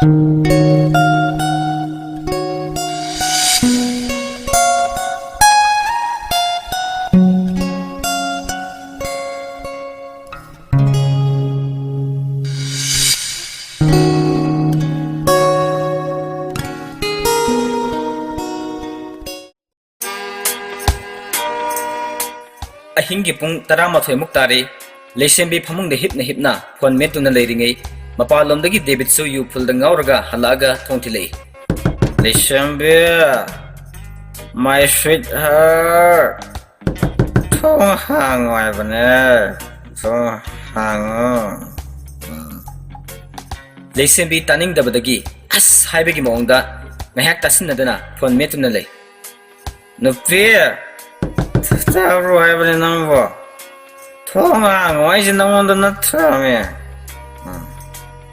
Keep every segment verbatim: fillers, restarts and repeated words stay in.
ꯑꯍꯤꯡꯒꯤ ꯄꯨꯡ ꯇꯔꯥꯃꯥꯊꯣꯏꯃꯨꯛ ꯇꯥꯔꯦ꯫ ꯂꯩꯁꯦꯝꯕꯤ ꯐꯃꯨꯡꯗ ꯍꯤꯞꯅ ꯍꯤꯞꯅ ꯐꯣꯟ ꯃꯦꯠꯇꯨꯅ ꯂꯩꯔꯤꯉꯩ, ꯃꯄꯥꯟꯂꯣꯝꯗꯒꯤ ꯗꯦꯕꯤꯠꯁꯨ ꯌꯨ ꯐꯨꯜꯗ ꯉꯥꯎꯔꯒ ꯍꯜꯂꯛꯑꯒ ꯊꯣꯡ ꯊꯤꯜꯂꯛꯏ꯫ "ꯂꯩꯁꯦꯝꯕꯤ, my sweetheart, ꯊꯣꯡ ꯍꯥꯡꯉꯣ ꯍꯥꯏꯕꯅꯦ, ꯊꯣꯡ ꯍꯥꯡꯉꯣ꯫" ꯎꯝ꯫ ꯂꯩꯁꯦꯝꯕꯤ ꯇꯥꯅꯤꯡꯗꯕꯗꯒꯤ "ꯑꯁ" ꯍꯥꯏꯕꯒꯤ ꯃꯑꯣꯡꯗ ꯉꯥꯏꯍꯥꯛ ꯇꯥꯁꯤꯟꯅꯗꯅ ꯐꯣꯟ ꯃꯦꯠꯇꯨꯅ ꯂꯩ꯫ "ꯅꯨꯄꯤ, ꯇꯥꯕ꯭ꯔꯣ ꯍꯥꯏꯕꯅꯦ ꯅꯪꯕꯣ? ꯊꯣꯡ ꯍꯥꯡꯉꯣ ꯍꯥꯏꯁꯦ ꯅꯪꯉꯣꯟꯗ ꯅꯠꯇ꯭ꯔꯃꯦ?" ꯎꯝ꯫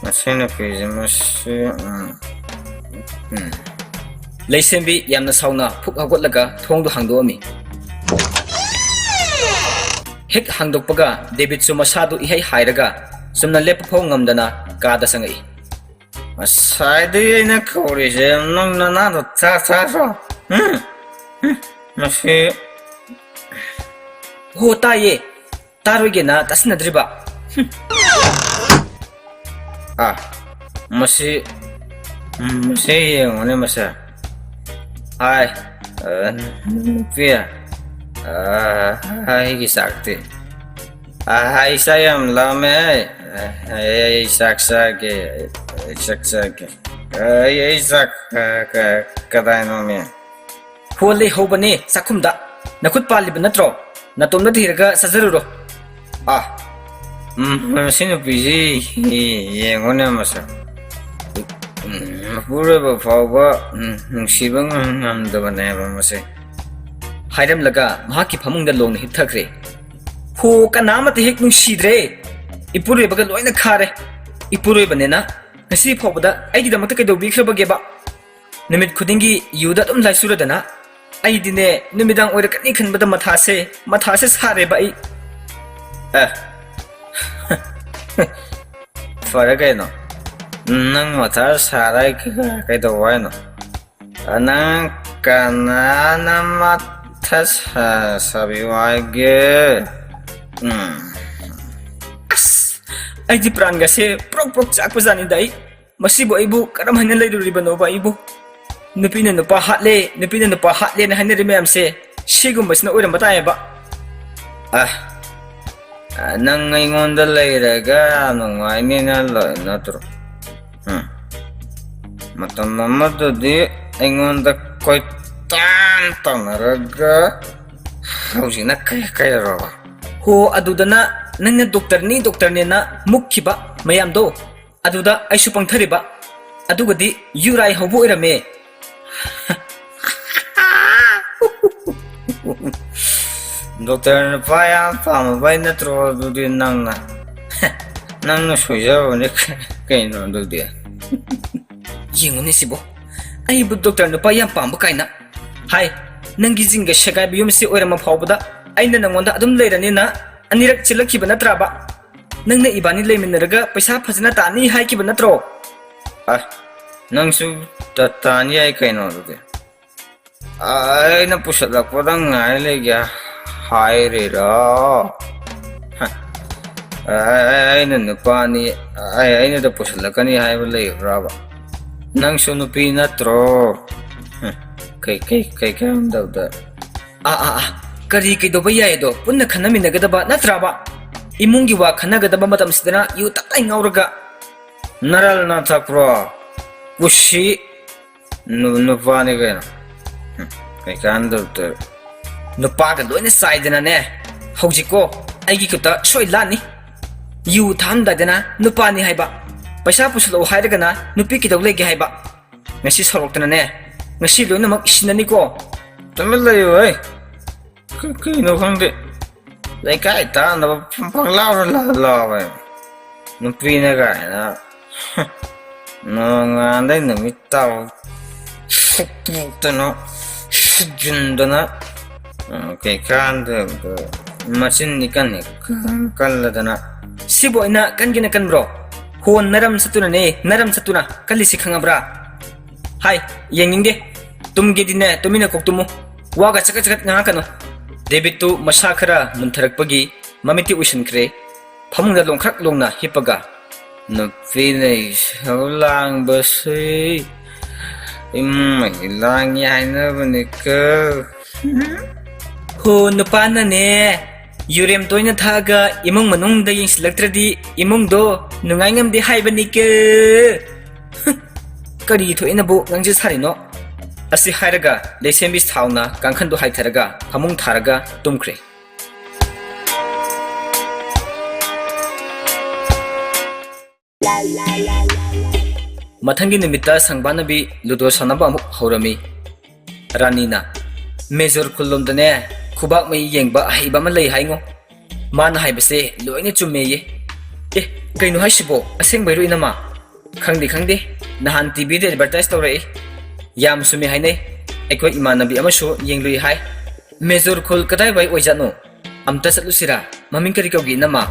ꯃꯁꯤ ꯅꯨꯄꯤꯁꯦ, ꯃꯁꯤ, ꯎꯝ, ꯎꯝ꯫ ꯂꯩꯁꯦꯝꯕꯤ ꯌꯥꯝꯅ ꯁꯥꯎꯅ ꯐꯨꯛ ꯍꯧꯒꯠꯂꯒ ꯊꯣꯡꯗꯨ ꯍꯥꯡꯗꯣꯛꯑꯝꯃꯤ꯫ ꯍꯦꯛ ꯍꯥꯡꯗꯣꯛꯄꯒ ꯗꯦꯕꯤꯠꯁꯨ ꯃꯁꯥꯗꯨ ꯏꯍꯩ ꯍꯥꯏꯔꯒ ꯆꯨꯝꯅ ꯂꯦꯞꯄ ꯐꯥꯎ ꯉꯝꯗꯅ ꯀꯥꯗ ꯆꯪꯉꯛꯏ꯫ "ꯉꯁꯥꯏꯗꯒꯤ ꯑꯩꯅ ꯀꯧꯔꯤꯁꯦ ꯅꯪ ꯅꯅꯥꯗꯣ ꯆꯥ ꯆꯥꯗ꯭ꯔꯣ? ꯎꯝ? ꯎꯝ? ꯃꯁꯤ"꯫ "ꯍꯣ, ꯇꯥꯏꯌꯦ꯫ ꯇꯥꯔꯣꯏꯒꯦꯅ ꯇꯥꯁꯤꯟꯅꯗ꯭ꯔꯤꯕ?" ꯍꯨꯝ꯫ ꯑꯥ, ꯃꯁꯤ, ꯎꯝ, ꯃꯁꯤ ꯌꯦꯡꯉꯨꯅꯦ ꯃꯁꯦ꯫ ꯍꯥꯏ, ꯑ, ꯅꯨꯄꯤ, ꯑ, ꯑꯩꯒꯤ ꯆꯥꯛꯇꯤ꯫ ꯑ, ꯑꯩ ꯆꯥꯛ ꯌꯥꯝ ꯂꯥꯝꯃꯦ꯫ ꯑ, ꯑꯩ, ꯑꯩ ꯆꯥꯛ ꯆꯥꯒꯦ꯫ ꯑꯩ ꯆꯥꯛ ꯆꯥꯒꯦ꯫ ꯑ, ꯑꯩ, ꯑꯩ ꯆꯥꯛ, ꯑ, ꯀ-, ꯀꯗꯥꯏꯅꯣꯃꯤ? "ꯍꯣ, ꯂꯩꯍꯧꯕꯅꯦ ꯆꯥꯛꯈꯨꯝꯗ꯫ ꯅꯈꯨꯠ ꯄꯥꯜꯂꯤꯕ ꯅꯠꯇ꯭ꯔꯣ? ꯅꯇꯣꯝꯗ ꯊꯤꯔꯒ ꯆꯥꯖꯔꯨꯔꯣ꯫" ꯑꯥ, ꯎꯝ, ꯃꯁꯤ ꯅꯨꯄꯤꯁꯤ ꯌꯦꯡꯉꯨꯅꯦ ꯃꯁꯛ꯫ ꯎꯝ, ꯃꯄꯨꯔꯣꯏꯕ ꯐꯥꯎꯕ, ꯎꯝ, ꯅꯨꯡꯁꯤꯕ ꯉꯝ-, ꯉꯝꯗꯕꯅꯦꯕ ꯃꯁꯦ꯫ ꯍꯥꯏꯔꯝꯂꯒ ꯃꯍꯥꯛꯀꯤ ꯐꯃꯨꯡꯗ ꯂꯣꯡꯅ ꯍꯤꯞꯊꯈ꯭ꯔꯦ꯫ "ꯍꯣ, ꯀꯅꯥꯃꯠꯇ ꯍꯦꯛ ꯅꯨꯡꯁꯤꯗ꯭ꯔꯦ꯫ ꯏꯄꯨꯔꯣꯏꯕꯒ ꯂꯣꯏꯅ ꯈꯥꯔꯦ꯫ ꯏꯄꯨꯔꯣꯏꯕꯅꯦꯅ ꯉꯁꯤ ꯐꯥꯎꯕꯗ ꯑꯩꯒꯤꯗꯃꯛꯇ ꯀꯩꯗꯧꯕꯤꯈ꯭ꯔꯕꯒꯦꯕ? ꯅꯨꯃꯤꯠ ꯈꯨꯗꯤꯡꯒꯤ ꯌꯨꯗ ꯑꯗꯨꯝ ꯂꯥꯏꯆꯨꯔꯗꯅ ꯑꯩꯗꯤꯅꯦ, ꯅꯨꯃꯤꯗꯥꯡ ꯑꯣꯏꯔꯛꯀꯅꯤ ꯈꯟꯕꯗ ꯃꯊꯥꯁꯦ, ꯃꯊꯥꯁꯦ ꯁꯥꯔꯦꯕ ꯑꯩ꯫" ꯑꯦ꯫ ꯐꯔꯦ ꯀꯩꯅꯣ꯫ ꯅꯪ ꯃꯊꯥ ꯁꯥꯔ ꯑꯩ ꯀꯩ-, ꯀꯩꯗꯧꯕ ꯍꯥꯏꯅꯣ? ꯅꯪ ꯀꯅꯥꯅ ꯃꯊꯥ ꯁꯥ-, ꯁꯥꯕꯤꯌꯨ ꯍꯥꯏꯒꯦ? ꯎꯝ꯫ ꯑꯁ, ꯑꯩꯗꯤ ꯄ꯭ꯔꯥꯟꯒꯁꯦ ꯄ꯭ꯔꯣꯛ ꯄ꯭ꯔꯣꯛ ꯆꯥꯛꯄꯖꯥꯠꯅꯤꯗ ꯑꯩ꯫ ꯃꯁꯤꯕꯨ ꯑꯩꯕꯨ ꯀꯔꯝ ꯍꯥꯏꯅ ꯂꯩꯔꯨꯔꯤꯕꯅꯣꯕ ꯑꯩꯕꯨ? ꯅꯨꯄꯤꯅ ꯅꯨꯄꯥ ꯍꯥꯠꯂꯦ, ꯅꯨꯄꯤꯅ ꯅꯨꯄꯥ ꯍꯥꯠꯂꯦꯅ ꯍꯥꯏꯅꯔꯤ ꯃꯌꯥꯝꯁꯦ, ꯁꯤꯒꯨꯝꯕꯁꯤꯅ ꯑꯣꯏꯔꯝꯕ ꯇꯥꯏꯌꯦꯕ꯫ ꯑ, ꯑ, ꯅꯪ ꯑꯩꯉꯣꯟꯗ ꯂꯩꯔꯒ ꯅꯨꯡꯉꯥꯏꯅꯦꯅ ꯂꯣꯏ ꯅꯠꯇ꯭ꯔꯣ? ꯎꯝ꯫ ꯃꯇꯝ ꯑꯃꯗꯗꯤ ꯑꯩꯉꯣꯟꯗ ꯀꯣꯏꯇꯥꯟ ꯇꯧꯅꯔꯒ ꯍꯧꯖꯤꯛꯅ ꯀꯩ ꯀꯩꯔꯕ? ꯍꯣ, ꯑꯗꯨꯗꯅ ꯅꯪꯅ ꯗꯣꯛꯇꯔꯅꯤ, ꯗꯣꯛꯇꯔꯅꯦꯅ ꯃꯨꯛꯈꯤꯕ ꯃꯌꯥꯝꯗꯣ, ꯑꯗꯨꯗ ꯑꯩꯁꯨ ꯄꯪꯊꯔꯤꯕ꯫ ꯑꯗꯨꯒꯗꯤ ꯌꯨꯔꯥꯏ ꯍꯧꯕ ꯑꯣꯏꯔꯝꯃꯦ꯫ ꯗꯣꯛꯇꯔ ꯅꯨꯄꯥ ꯌꯥꯝ ꯄꯥꯝꯃꯕꯩ ꯅꯠꯇ꯭ꯔꯣ ꯑꯗꯨꯗꯤ ꯅꯪꯅ? ꯅꯪꯅ ꯁꯣꯏꯖꯕꯅꯤ ꯀꯩꯅꯣ ꯑꯗꯨꯗꯤ? ꯌꯦꯡꯉꯨꯅꯦ ꯁꯤꯕꯣ, ꯑꯩꯕꯨ ꯗꯣꯛꯇꯔ ꯅꯨꯄꯥ ꯌꯥꯝ ꯄꯥꯝꯕ ꯀꯥꯏꯅ꯫ ꯍꯥꯏ, ꯅꯪꯒꯤ ꯖꯤꯟꯒ ꯁꯦꯒꯥꯏꯕ ꯌꯨꯝꯁꯤ ꯑꯣꯏꯔꯝꯃ ꯐꯥꯎꯕꯗ ꯑꯩꯅ ꯅꯪꯉꯣꯟꯗ ꯑꯗꯨꯝ ꯂꯩꯔꯅꯤꯅ ꯑꯅꯤꯔꯛ ꯆꯤꯜꯂꯛꯈꯤꯕ ꯅꯠꯇ꯭ꯔꯕ? ꯅꯪꯅ ꯏꯕꯥꯅꯤ ꯂꯩꯃꯤꯟꯅꯔꯒ ꯄꯩꯁꯥ ꯐꯖꯅ ꯇꯥꯅꯤ ꯍꯥꯏꯈꯤꯕ ꯅꯠꯇ꯭ꯔꯣ? ꯑ, ꯅꯪꯁꯨ ꯇ-, ꯇꯥꯟ ꯌꯥꯏ ꯀꯩꯅꯣ ꯑꯗꯨꯗꯤ꯫ ꯑꯩꯅ ꯄꯨꯁꯜꯂꯛꯄꯗ ꯉꯥꯏ ꯂꯩꯒꯦ ꯍꯥꯏꯔꯤꯔꯣ? ꯍ, ꯑꯩ-, ꯑꯩꯅ ꯅꯨꯄꯥꯅꯤ, ꯑꯩ-, ꯑꯩꯅꯗ ꯄꯨꯁꯜꯂꯛꯀꯅꯤ ꯍꯥꯏꯕ ꯂꯩꯕ꯭ꯔꯕ? ꯅꯪꯁꯨ ꯅꯨꯄꯤ ꯅꯠꯇ꯭ꯔꯣ? ꯍ, ꯀꯩ, ꯀꯩ, ꯀꯩ ꯀꯥꯟꯗꯕꯗ? ꯑꯥ, ꯑꯥ, ꯑꯥ, ꯀꯔꯤ ꯀꯩꯗꯧꯕ ꯌꯥꯏꯗꯣ ꯄꯨꯟꯅ ꯈꯟꯅꯃꯤꯟꯅꯒꯗꯕ ꯅꯠꯇ꯭ꯔꯕ? ꯏꯃꯨꯡꯒꯤ ꯋꯥ ꯈꯟꯅꯒꯗꯕ ꯃꯇꯝꯁꯤꯗꯅ ꯌꯨ ꯇꯞꯇꯥꯏ ꯉꯥꯎꯔꯒ꯫ ꯅꯔꯜ ꯅ ꯊꯛꯄ꯭ꯔꯣ? ꯀꯨꯁꯤ ꯅꯨ-, ꯅꯨꯄꯥꯅꯤ ꯀꯩꯅꯣ꯫ ꯍꯨꯝ, ꯀꯩꯀꯥꯟꯗꯕꯗ꯫ ꯅꯨꯄꯥꯒ ꯂꯣꯏꯅ ꯆꯥꯏꯗꯅꯅꯦ꯫ ꯍꯧꯖꯤꯛꯀꯣ, ꯑꯩꯒꯤ ꯈꯨꯠꯇ ꯁꯣꯏ ꯂꯥꯟꯅꯤ꯫ ꯌꯨ ꯊꯛꯑꯝꯗꯥꯏꯗꯅ ꯅꯨꯄꯥꯅꯤ ꯍꯥꯏꯕ, ꯄꯩꯁꯥ ꯄꯨꯁꯜꯂꯛꯑꯣ ꯍꯥꯏꯔꯒꯅ ꯅꯨꯄꯤ ꯀꯩꯗꯧ ꯂꯩꯒꯦ ꯍꯥꯏꯕ꯫ ꯉꯁꯤ ꯁꯥꯎꯔꯛꯇꯅꯅꯦ, ꯉꯁꯤ ꯂꯣꯏꯅꯃꯛ ꯁꯤꯟꯅꯅꯤꯀꯣ꯫ ꯇꯨꯃꯤꯟ ꯂꯩꯌꯨ ꯍꯦ꯫ ꯀ-, ꯀꯩꯅꯣ ꯈꯪꯗꯦ꯫ ꯂꯩꯀꯥꯏ ꯇꯥꯅꯕ ꯄꯪꯂꯥꯎꯗ ꯂꯥꯎ-, ꯂꯥꯎꯋꯦ꯫ ꯅꯨꯄꯤꯅ ꯀꯥꯏꯅ꯫ ꯅꯣꯡꯉꯥꯟꯗꯩ ꯅꯨꯃꯤꯠ ꯇꯥꯕ ꯁꯨꯛꯇꯣꯛꯇꯅ, ꯁꯨꯛꯖꯤꯟꯗꯅ, ꯎꯝ, ꯀꯩꯀꯥꯟꯗꯕꯗ ꯃꯆꯤꯟꯗꯤ ꯀꯟꯅ ꯀꯜꯂꯗꯅ꯫ ꯁꯤꯕꯨ ꯑꯩꯅ ꯀꯟꯒꯦꯅ ꯀꯟꯕ꯭ꯔꯣ? ꯍꯣ, ꯅꯔꯝ ꯆꯠꯇꯨꯅꯅꯦ, ꯅꯔꯝ ꯆꯠꯇꯨꯅ ꯀꯜꯂꯤꯁꯤ ꯈꯪꯉꯕ꯭ꯔꯥ? ꯍꯥꯏ, ꯌꯦꯡꯅꯤꯡꯗꯦ꯫ ꯇꯨꯝꯒꯦꯗꯤꯅꯦ, ꯇꯨꯃꯤꯟꯅ ꯀꯣꯛ ꯇꯨꯝꯃꯨ꯫ ꯋꯥꯒ ꯆꯀꯠ ꯆꯀꯠ ꯉꯥꯡꯉꯛꯀꯅꯨ꯫ ꯗꯦꯕꯤꯠꯇꯨ ꯃꯁꯥ ꯈꯔ ꯃꯨꯟꯊꯔꯛꯄꯒꯤ ꯃꯃꯤꯠꯇꯤ ꯎꯏꯁꯤꯟꯈ꯭ꯔꯦ꯫ ꯐꯃꯨꯡꯗ ꯂꯣꯡꯈ꯭ꯔꯛ ꯂꯣꯡꯅ ꯍꯤꯞꯄꯒ, "ꯅꯨꯄꯤꯅ ꯏꯁꯧ ꯂꯥꯡꯕꯁꯤ ꯏꯃꯩ ꯂꯥꯡꯉꯤ ꯍꯥꯏꯅꯕꯅꯤꯀꯣ꯫" ꯍꯣ, ꯅꯨꯄꯥꯅꯅꯦ, ꯌꯨꯔꯦꯝ ꯇꯣꯏꯅ ꯊꯛꯑꯒ ꯏꯃꯨꯡ ꯃꯅꯨꯡꯗ ꯌꯦꯡꯁꯤꯜꯂꯛꯇ꯭ꯔꯗꯤ ꯏꯃꯨꯡꯗꯣ ꯅꯨꯡꯉꯥꯏ ꯉꯝꯗꯦ ꯍꯥꯏꯕꯅꯤꯀꯣ꯫ ꯀꯔꯤ ꯊꯣꯛꯏꯅꯕꯨ ꯉꯥꯡꯖ ꯁꯥꯔꯤꯅꯣ? ꯑꯁꯤ ꯍꯥꯏꯔꯒ ꯂꯩꯁꯦꯝꯕꯤ ꯁꯥꯎꯅ ꯀꯥꯡꯈꯟꯗꯨ ꯍꯥꯏꯊꯔꯒ ꯐꯃꯨꯡ ꯊꯥꯔꯒ ꯇꯨꯝꯈ꯭ꯔꯦ꯫ ꯃꯊꯪꯒꯤ ꯅꯨꯃꯤꯠꯇ ꯁꯪꯕꯥꯅꯕꯤ ꯂꯨꯗꯣ ꯁꯥꯟꯅꯕ ꯑꯃꯨꯛ ꯍꯧꯔꯝꯃꯤ꯫ ꯔꯥꯅꯤꯅ, "ꯃꯦꯖꯣꯔ ꯈꯨꯜꯂꯣꯝꯗꯅꯦ, ꯈꯨꯕꯥꯛ ꯃꯩ ꯌꯦꯡꯕ ꯑꯍꯩꯕ ꯑꯃ ꯂꯩ ꯍꯥꯏꯉꯣ꯫ ꯃꯥꯅ ꯍꯥꯏꯕꯁꯦ ꯂꯣꯏꯅ ꯆꯨꯝꯃꯦꯌꯦ꯫" "ꯑꯦ, ꯀꯩꯅꯣ ꯍꯥꯏꯁꯤꯕꯣ? ꯑꯁꯦꯡꯕꯩꯔꯣ, ꯏꯅꯝꯃ?" "ꯈꯪꯗꯦ, ꯈꯪꯗꯦ꯫ ꯅꯍꯥꯟ ꯇꯤꯚꯤꯗ ꯑꯦꯗꯚꯔꯇꯥꯏꯁ ꯇꯧꯔꯛꯏ꯫ ꯌꯥꯝ ꯆꯨꯝꯃꯦ ꯍꯥꯏꯅꯩ꯫ ꯑꯩꯈꯣꯏ ꯏꯃꯥꯟꯅꯕꯤ ꯑꯃꯁꯨ ꯌꯦꯡꯂꯨꯏ ꯍꯥꯏ꯫" "ꯃꯦꯖꯣꯔ ꯈꯨꯜ ꯀꯗꯥꯏꯋꯥꯏ ꯑꯣꯏꯖꯥꯠꯅꯣ? ꯑꯝꯇ ꯆꯠꯂꯨꯁꯤꯔꯥ? ꯃꯃꯤꯡ ꯀꯔꯤ ꯀꯧꯒꯦ, ꯏꯅꯝꯃ?"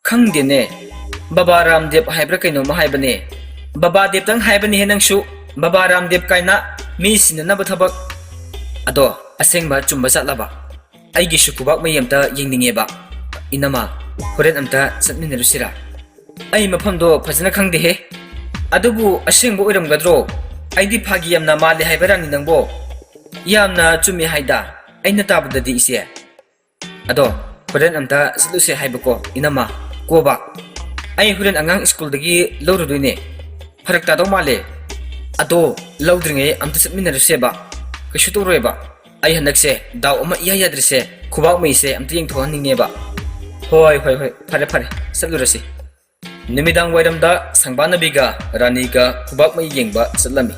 "ꯈꯪꯗꯦꯅꯦ꯫ ꯕꯕꯥ ꯔꯥꯝꯗꯦꯕ ꯍꯥꯏꯕ꯭ꯔꯥ ꯀꯩꯅꯣꯝꯃ ꯍꯥꯏꯕꯅꯦ꯫" "ꯕꯕꯥ ꯗꯦꯕꯇꯪ ꯍꯥꯏꯕꯅꯤꯍꯦ ꯅꯪꯁꯨ꯫ ꯕꯕꯥ ꯔꯥꯝꯗꯦꯕ ꯀꯥꯏꯅ ꯃꯤ ꯁꯤꯟꯅꯅꯕ ꯊꯕꯛ꯫" "ꯑꯗꯣ ꯑꯁꯦꯡꯕ ꯆꯨꯝꯕ ꯆꯠꯂꯕ? ꯑꯩꯒꯤꯁꯨ ꯈꯨꯕꯥꯛ ꯃꯩ ꯑꯝꯇ ꯌꯦꯡꯅꯤꯡꯉꯦꯕ꯫ ꯏꯅꯝꯃ, ꯍꯣꯔꯦꯟ ꯑꯝꯇ ꯆꯠꯃꯤꯟꯅꯔꯨꯁꯤꯔꯥ? ꯑꯩ ꯃꯐꯝꯗꯣ ꯐꯖꯅ ꯈꯪꯗꯦꯍꯦ꯫ ꯑꯗꯨꯕꯨ ꯑꯁꯦꯡꯕ ꯑꯣꯏꯔꯝꯒꯗ꯭ꯔꯣ? ꯑꯩꯗꯤ ꯐꯥꯒꯤ ꯌꯥꯝꯅ ꯃꯥꯜꯂꯦ ꯍꯥꯏꯕ ꯔꯥꯅꯤ ꯅꯪꯕꯣ?" "ꯌꯥꯝꯅ ꯆꯨꯝꯃꯦ ꯍꯥꯏꯗ, ꯑꯩꯅ ꯇꯥꯕꯗꯗꯤ, ꯏꯆꯦ꯫" "ꯑꯗꯣ ꯍꯣꯔꯦꯟ ꯑꯝꯇ ꯆꯠꯂꯨꯁꯦ ꯍꯥꯏꯕꯀꯣ, ꯏꯅꯝꯃ, ꯀꯣꯕ꯫ ꯑꯩ ꯍꯣꯔꯦꯟ ꯑꯉꯥꯡ ꯁ꯭ꯀꯨꯜꯗꯒꯤ ꯂꯧꯔꯨꯗꯣꯏꯅꯦ꯫ ꯐꯔꯛ ꯇꯥꯗꯧ ꯃꯥꯜꯂꯦ꯫ ꯑꯗꯣ ꯂꯧꯗ꯭ꯔꯤꯉꯩ ꯑꯝꯇ ꯆꯠꯃꯤꯟꯅꯔꯨꯁꯦꯕ꯫ ꯀꯩꯁꯨ ꯇꯧꯔꯣꯏꯕ꯫ ꯑꯩ ꯍꯟꯗꯛꯁꯦ ꯗꯥꯎ ꯑꯃ ꯏꯌꯥ ꯌꯥꯗ꯭ꯔꯤꯁꯦ, ꯈꯨꯕꯥꯛ ꯃꯩꯁꯦ ꯑꯝꯇ ꯌꯦꯡꯊꯣꯛꯍꯟꯅꯤꯡꯉꯦꯕ꯫" "ꯍꯣꯏ, ꯍꯣꯏ, ꯍꯣꯏ, ꯐꯔꯦ, ꯐꯔꯦ, ꯆꯠꯂꯨꯔꯁꯤ꯫" ꯅꯨꯃꯤꯗꯥꯡ ꯋꯥꯏꯔꯝꯗ ꯁꯪꯕꯥꯅꯕꯤꯒ ꯔꯥꯅꯤꯒ ꯈꯨꯕꯥꯛ ꯃꯩ ꯌꯦꯡꯕ ꯆꯠꯂꯝꯃꯤ꯫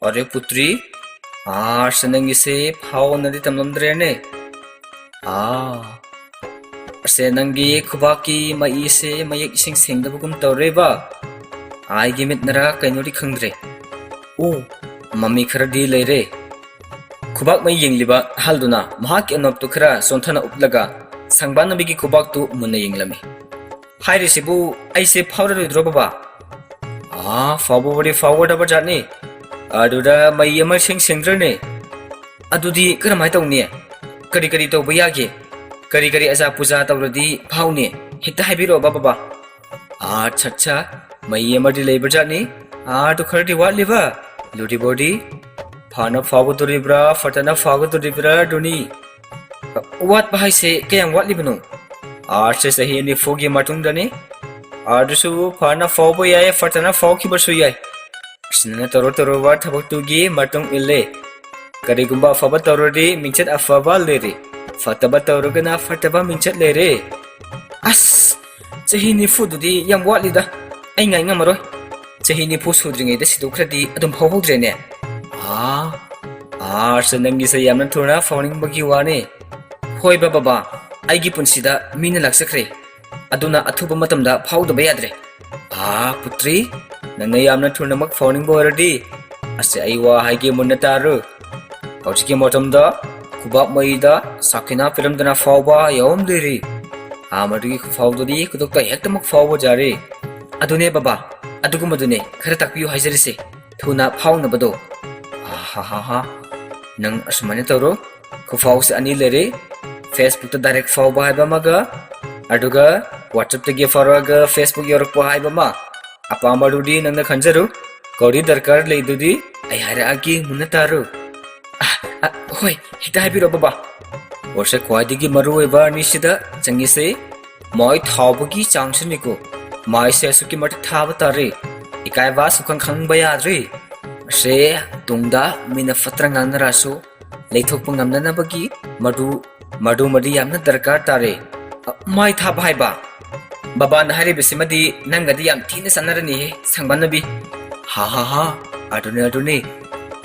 "ꯑꯔꯦ ꯄꯨꯇ꯭ꯔꯤ, ꯑꯥ, ꯑꯁ ꯅꯪꯒꯤꯁꯦ ꯐꯥꯎꯅꯗꯤ ꯇꯝꯂꯝꯗ꯭ꯔꯦꯅꯦ꯫ ꯑꯥ, ꯑꯁꯦ ꯅꯪꯒꯤ ꯈꯨꯕꯥꯛꯀꯤ ꯃꯩꯁꯦ ꯃꯌꯦꯛ ꯏꯁꯦꯡ ꯁꯦꯡꯗꯕꯒꯨꯝ ꯇꯧꯔꯦꯕ꯫ ꯑꯩꯒꯤ ꯃꯤꯠꯅꯔ ꯀꯩꯅꯣꯗꯤ ꯈꯪꯗ꯭ꯔꯦ꯫ ꯑꯣ, ꯃꯃꯤ ꯈꯔꯗꯤ ꯂꯩꯔꯦ꯫ ꯈꯨꯕꯥꯛ ꯃꯩ ꯌꯦꯡꯂꯤꯕ ꯑꯍꯜꯗꯨꯅ ꯃꯍꯥꯛꯀꯤ ꯑꯅꯣꯞꯇꯨ ꯈꯔ ꯆꯣꯟꯊꯅ ꯎꯞꯂꯒ ꯁꯪꯕꯥꯟꯅꯕꯤꯒꯤ ꯈꯨꯕꯥꯛꯇꯨ ꯃꯨꯟꯅ ꯌꯦꯡꯂꯝꯃꯤ꯫ "ꯍꯥꯏꯔꯤꯁꯤꯕꯨ ꯑꯩꯁꯦ ꯐꯥꯎꯔꯔꯣꯏꯗ꯭ꯔꯣ ꯕꯕꯥ?" "ꯑꯥ, ꯐꯥꯎꯕꯕꯨꯗꯤ ꯐꯥꯎꯒꯗꯕ ꯖꯥꯠꯅꯤ꯫ ꯑꯗꯨꯗ ꯃꯩ ꯑꯃ ꯁꯦꯡ ꯁꯦꯡꯗ꯭ꯔꯅꯦ? ꯑꯗꯨꯗꯤ ꯀꯔꯝꯍꯥꯏꯅ ꯇꯧꯅꯤ? ꯀꯔꯤ ꯀꯔꯤ ꯇꯧꯕ ꯌꯥꯒꯦ? ꯀꯔꯤ ꯀꯔꯤ ꯑꯖꯥ ꯄꯨꯖꯥ ꯇꯧꯔꯗꯤ ꯐꯥꯎꯅꯤ? ꯍꯦꯛꯇ ꯍꯥꯏꯕꯤꯔꯛꯑꯣꯕ ꯕꯕꯥ꯫" "ꯑꯠꯁꯥ, ꯑꯠꯁꯥ, ꯃꯩ ꯑꯃꯗꯤ ꯂꯩꯕ ꯖꯥꯠꯅꯤ꯫ ꯑꯥ, ꯑꯗꯨ ꯈꯔꯗꯤ ꯋꯥꯠꯂꯤꯕ? ꯂꯨꯔꯤꯕꯣꯗꯤ ꯐꯅ ꯐꯥꯎꯒꯗꯣꯔꯤꯕ꯭ꯔꯥ, ꯐꯠꯇꯅ ꯐꯥꯎꯒꯗꯣꯔꯤꯕ꯭ꯔꯥ ꯑꯗꯨꯅꯤ꯫" "ꯋꯥꯠꯄ ꯍꯥꯏꯁꯦ ꯀꯌꯥꯝ ꯋꯥꯠꯂꯤꯕꯅꯣ?" "ꯑꯥꯔꯠꯁꯦ ꯆꯍꯤ ꯅꯤꯐꯨꯒꯤ ꯃꯇꯨꯡꯗꯅꯤ꯫ ꯑꯗꯨꯁꯨ ꯐꯅ ꯐꯥꯎꯕ ꯌꯥꯏ, ꯐꯠꯇꯅ ꯐꯥꯎꯈꯤꯕꯁꯨ ꯌꯥꯏ꯫ ꯑꯁ, ꯅꯪꯅ ꯇꯧꯔꯨ ꯇꯧꯔꯨꯕ ꯊꯕꯛꯇꯨꯒꯤ ꯃꯇꯨꯡ ꯏꯜꯂꯦ꯫ ꯀꯔꯤꯒꯨꯝꯕ ꯑꯐꯕ ꯇꯧꯔꯗꯤ ꯃꯤꯡꯆꯠ ꯑꯐꯕ ꯂꯩꯔꯦ, ꯐꯠꯇꯕ ꯇꯧꯔꯒꯅ ꯐꯠꯇꯕ ꯃꯤꯡꯆꯠ ꯂꯩꯔꯦ꯫" "ꯑꯁ, ꯆꯍꯤ ꯅꯤꯐꯨꯗꯨꯗꯤ ꯌꯥꯝ ꯋꯥꯠꯂꯤꯗ꯫ ꯑꯩ ꯉꯥꯏ ꯉꯝꯃꯔꯣꯏ꯫ ꯆꯍꯤ ꯅꯤꯐꯨ ꯁꯨꯗ꯭ꯔꯤꯉꯩꯗ ꯁꯤꯗꯣꯛꯈ꯭ꯔꯗꯤ ꯑꯗꯨꯝ ꯐꯥꯎꯍꯧꯗ꯭ꯔꯦꯅꯦ꯫" "ꯑꯥ, ꯑꯥꯔꯠꯁ ꯅꯪꯒꯤꯁꯦ ꯌꯥꯝꯅ ꯊꯨꯅ ꯐꯥꯎꯅꯤꯡꯕꯒꯤ ꯋꯥꯅꯤ꯫" "ꯍꯣꯏꯕ ꯕꯕꯥ, ꯑꯩꯒꯤ ꯄꯨꯟꯁꯤꯗ ꯃꯤꯅ ꯂꯥꯛꯆꯈ꯭ꯔꯦ꯫ ꯑꯗꯨꯅ ꯑꯊꯨꯕ ꯃꯇꯝꯗ ꯐꯥꯎꯗꯕ ꯌꯥꯗ꯭ꯔꯦ꯫" "ꯑꯥ, ꯄꯨꯇ꯭ꯔꯤ, ꯅꯪꯅ ꯌꯥꯝꯅ ꯊꯨꯅꯃꯛ ꯐꯥꯎꯅꯤꯡꯕ ꯑꯣꯏꯔꯗꯤ, ꯑꯁ, ꯑꯩ ꯋꯥ ꯍꯥꯏꯒꯦ ꯃꯨꯟꯅ ꯇꯥꯔꯨ꯫ ꯍꯧꯖꯤꯛꯀꯤ ꯃꯇꯝꯗ ꯈꯨꯕꯥꯛ ꯃꯩꯗ ꯁꯥꯈꯤꯅꯥ ꯄꯤꯔꯝꯗꯅ ꯐꯥꯎꯕ ꯌꯥꯎꯔꯝꯗ꯭ꯔꯤ꯫ ꯑꯥ, ꯃꯗꯨꯒꯤ ꯈꯨꯐꯥꯎꯗꯨꯗꯤ ꯈꯨꯗꯛꯇ ꯍꯦꯛꯇꯃꯛ ꯐꯥꯎꯕ ꯌꯥꯔꯦ꯫" "ꯑꯗꯨꯅꯦ ꯕꯕꯥ, ꯑꯗꯨꯒꯨꯝꯕꯗꯨꯅꯦ ꯈꯔ ꯇꯥꯛꯄꯤꯌꯨ ꯍꯥꯏꯖꯔꯤꯁꯦ, ꯊꯨꯅ ꯐꯥꯎꯅꯕꯗꯣ꯫" "ꯑꯍꯥꯍꯥ, ꯅꯪ ꯑꯁꯨꯃꯥꯏꯅ ꯇꯧꯔꯣ꯫ ꯈꯨꯐꯥꯎꯁꯦ ꯑꯅꯤ ꯂꯩꯔꯦ꯫ Facebookꯇ direct ꯐꯥꯎꯕ ꯍꯥꯏꯕ ꯑꯃꯒ, ꯑꯗꯨꯒ WhatsAppꯇꯒꯤ ꯐꯥꯎꯔꯛꯑꯒ Facebook ꯌꯧꯔꯛꯄ ꯍꯥꯏꯕ ꯑꯃ꯫ ꯑꯄꯥꯝꯕꯗꯨꯗꯤ ꯅꯪꯅ ꯈꯟꯖꯔꯨ꯫ ꯀꯔꯤ ꯗꯔꯀꯥꯔ ꯂꯩꯗꯨꯗꯤ ꯑꯩ ꯍꯥꯏꯔꯛꯑꯒꯦ, ꯃꯨꯟꯅ ꯇꯥꯔꯨ꯫" "ꯑ, ꯑ, ꯍꯣꯏ, ꯍꯦꯛꯇ ꯍꯥꯏꯕꯤꯔꯛꯑꯣ ꯕꯕꯥ꯫" "ꯑꯣꯁꯦ, ꯈ꯭ꯋꯥꯏꯗꯒꯤ ꯃꯔꯨꯑꯣꯏꯕ ꯑꯅꯤꯁꯤꯗ ꯆꯪꯉꯤꯁꯦ ꯃꯥꯏ ꯊꯥꯕꯒꯤ ꯆꯥꯡꯁꯤꯅꯤꯀꯣ꯫ ꯃꯥꯏꯁꯦ ꯑꯁꯨꯛꯀꯤ ꯃꯇꯤꯛ ꯊꯥꯕ ꯇꯥꯔꯦ꯫ ꯏꯀꯥꯏꯕ ꯁꯨꯈꯪ ꯈꯪꯕ ꯌꯥꯗ꯭ꯔꯦ꯫ ꯑꯁꯦ, ꯇꯨꯡꯗ ꯃꯤꯅ ꯐꯠꯇ꯭ꯔ ꯉꯥꯡꯅꯔꯁꯨ ꯂꯩꯊꯣꯛꯄ ꯉꯝꯅꯅꯕꯒꯤ ꯃꯗꯨ, ꯃꯗꯨꯃꯗꯤ ꯌꯥꯝꯅ ꯗꯔꯀꯥꯔ ꯇꯥꯔꯦ꯫" "ꯑ, ꯃꯥꯏ ꯊꯥꯕ ꯍꯥꯏꯕ? ꯕꯕꯥꯅ ꯍꯥꯏꯔꯤꯕꯁꯤꯃꯗꯤ ꯅꯪꯒꯗꯤ ꯌꯥꯝ ꯊꯤꯅ ꯆꯥꯟꯅꯔꯅꯤꯍꯦ, ꯁꯪꯕꯥꯟꯅꯕꯤ꯫" "ꯍꯥ ꯍꯥ ꯍꯥ, ꯑꯗꯨꯅꯦ, ꯑꯗꯨꯅꯦ꯫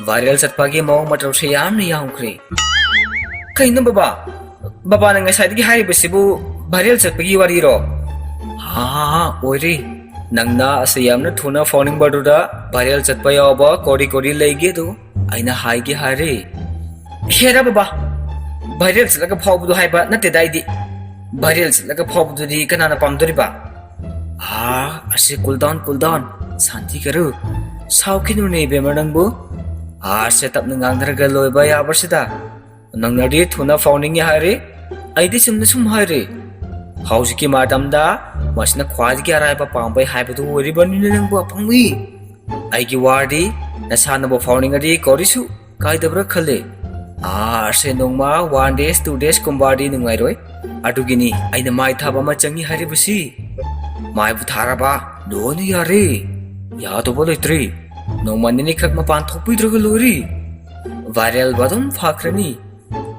Viral ꯆꯠꯄꯒꯤ ꯃꯑꯣꯡ ꯃꯇꯧꯁꯦ ꯌꯥꯝꯅ ꯌꯥꯝꯈ꯭ꯔꯦ꯫" "ꯀꯩꯅꯣ ꯕꯕꯥ? ꯕꯕꯥꯅ ꯉꯁꯥꯏꯗꯒꯤ ꯍꯥꯏꯔꯤꯕꯁꯤꯕꯨ viral ꯆꯠꯄꯒꯤ ꯋꯥꯔꯤꯔꯣ?" "ꯍꯥ ꯍꯥ ꯍꯥ, ꯑꯣꯏꯔꯦ꯫ ꯅꯪꯅ ꯑꯁꯤ ꯌꯥꯝꯅ ꯊꯨꯅ ꯐꯥꯎꯅꯤꯡꯕꯗꯨꯗ viral ꯆꯠꯄ ꯌꯥꯎꯕ ꯀꯣꯔꯤ ꯀꯣꯔꯤ ꯂꯩꯒꯦꯗꯨ ꯑꯩꯅ ꯍꯥꯏꯒꯦ ꯍꯥꯏꯔꯦ꯫" ꯍꯦꯔꯥ ꯕꯕꯥ, viral ꯆꯠꯂꯒ ꯐꯥꯎꯕꯗꯣ ꯍꯥꯏꯕ ꯅꯠꯇꯦꯗ ꯑꯩꯗꯤ꯫ Viral ꯆꯠꯂꯒ ꯐꯥꯎꯕꯗꯨꯗꯤ ꯀꯅꯥꯅ ꯄꯥꯝꯗꯣꯔꯤꯕ? ꯑꯥ, ꯑꯁꯤ cool down, cool down, ꯁꯥꯟꯇꯤ ꯀꯔꯨ꯫ ꯁꯥꯎꯈꯤꯅꯨꯅꯦ ꯏꯕꯦꯝꯃ ꯅꯪꯕꯨ꯫ ꯑꯥ, ꯁꯦ ꯇꯞꯅ ꯉꯥꯡꯅꯔꯒ ꯂꯣꯏꯕ ꯌꯥꯕꯁꯤꯗ꯫ ꯅꯪꯅꯗꯤ ꯊꯨꯅ ꯐꯥꯎꯅꯤꯡꯉꯤ ꯍꯥꯏꯔꯤ, ꯑꯩꯗꯤ ꯆꯨꯝꯅ ꯁꯨꯝ ꯍꯥꯏꯔꯤ꯫ ꯍꯧꯖꯤꯛꯀꯤ ꯃꯇꯝꯗ ꯃꯁꯤꯅ ꯈ꯭ꯋꯥꯏꯗꯒꯤ ꯑꯔꯥꯏꯕ ꯄꯥꯝꯕꯩ ꯍꯥꯏꯕꯗꯨ ꯑꯣꯏꯔꯤꯕꯅꯤꯅ ꯅꯪꯕꯨ ꯑꯄꯪꯕꯤ꯫ ꯑꯩꯒꯤ ꯋꯥꯔꯗꯤ ꯅꯁꯥꯅꯕꯨ ꯐꯥꯎꯅꯤꯡꯉꯗꯤ ꯀꯧꯔꯤꯁꯨ ꯀꯥꯏꯗꯕ꯭ꯔꯥ ꯈꯜꯂꯤ꯫ ꯑꯥ, ꯑꯁꯦ ꯅꯣꯡꯃ one days, two days ꯀꯨꯝꯕꯗꯤ ꯅꯨꯡꯉꯥꯏꯔꯣꯏ꯫ ꯑꯗꯨꯒꯤꯅꯤ ꯑꯩꯅ ꯃꯥꯏ ꯊꯥꯕ ꯑꯃ ꯆꯪꯉꯤ ꯍꯥꯏꯔꯤꯕꯁꯤ꯫ ꯃꯥꯏꯕꯨ ꯊꯥꯔꯕ ꯂꯣꯏꯅ ꯌꯥꯔꯦ꯫ ꯌꯥꯗꯧꯕ ꯂꯩꯇ꯭ꯔꯦ꯫ ꯅꯣꯡꯃ ꯅꯤꯅꯤꯈꯛ ꯃꯄꯥꯟ ꯊꯣꯛꯄꯤꯗ꯭ꯔꯒ ꯂꯣꯏꯔꯦ꯫ Viralꯕꯨ ꯑꯗꯨꯝ ꯐꯈ꯭ꯔꯅꯤ꯫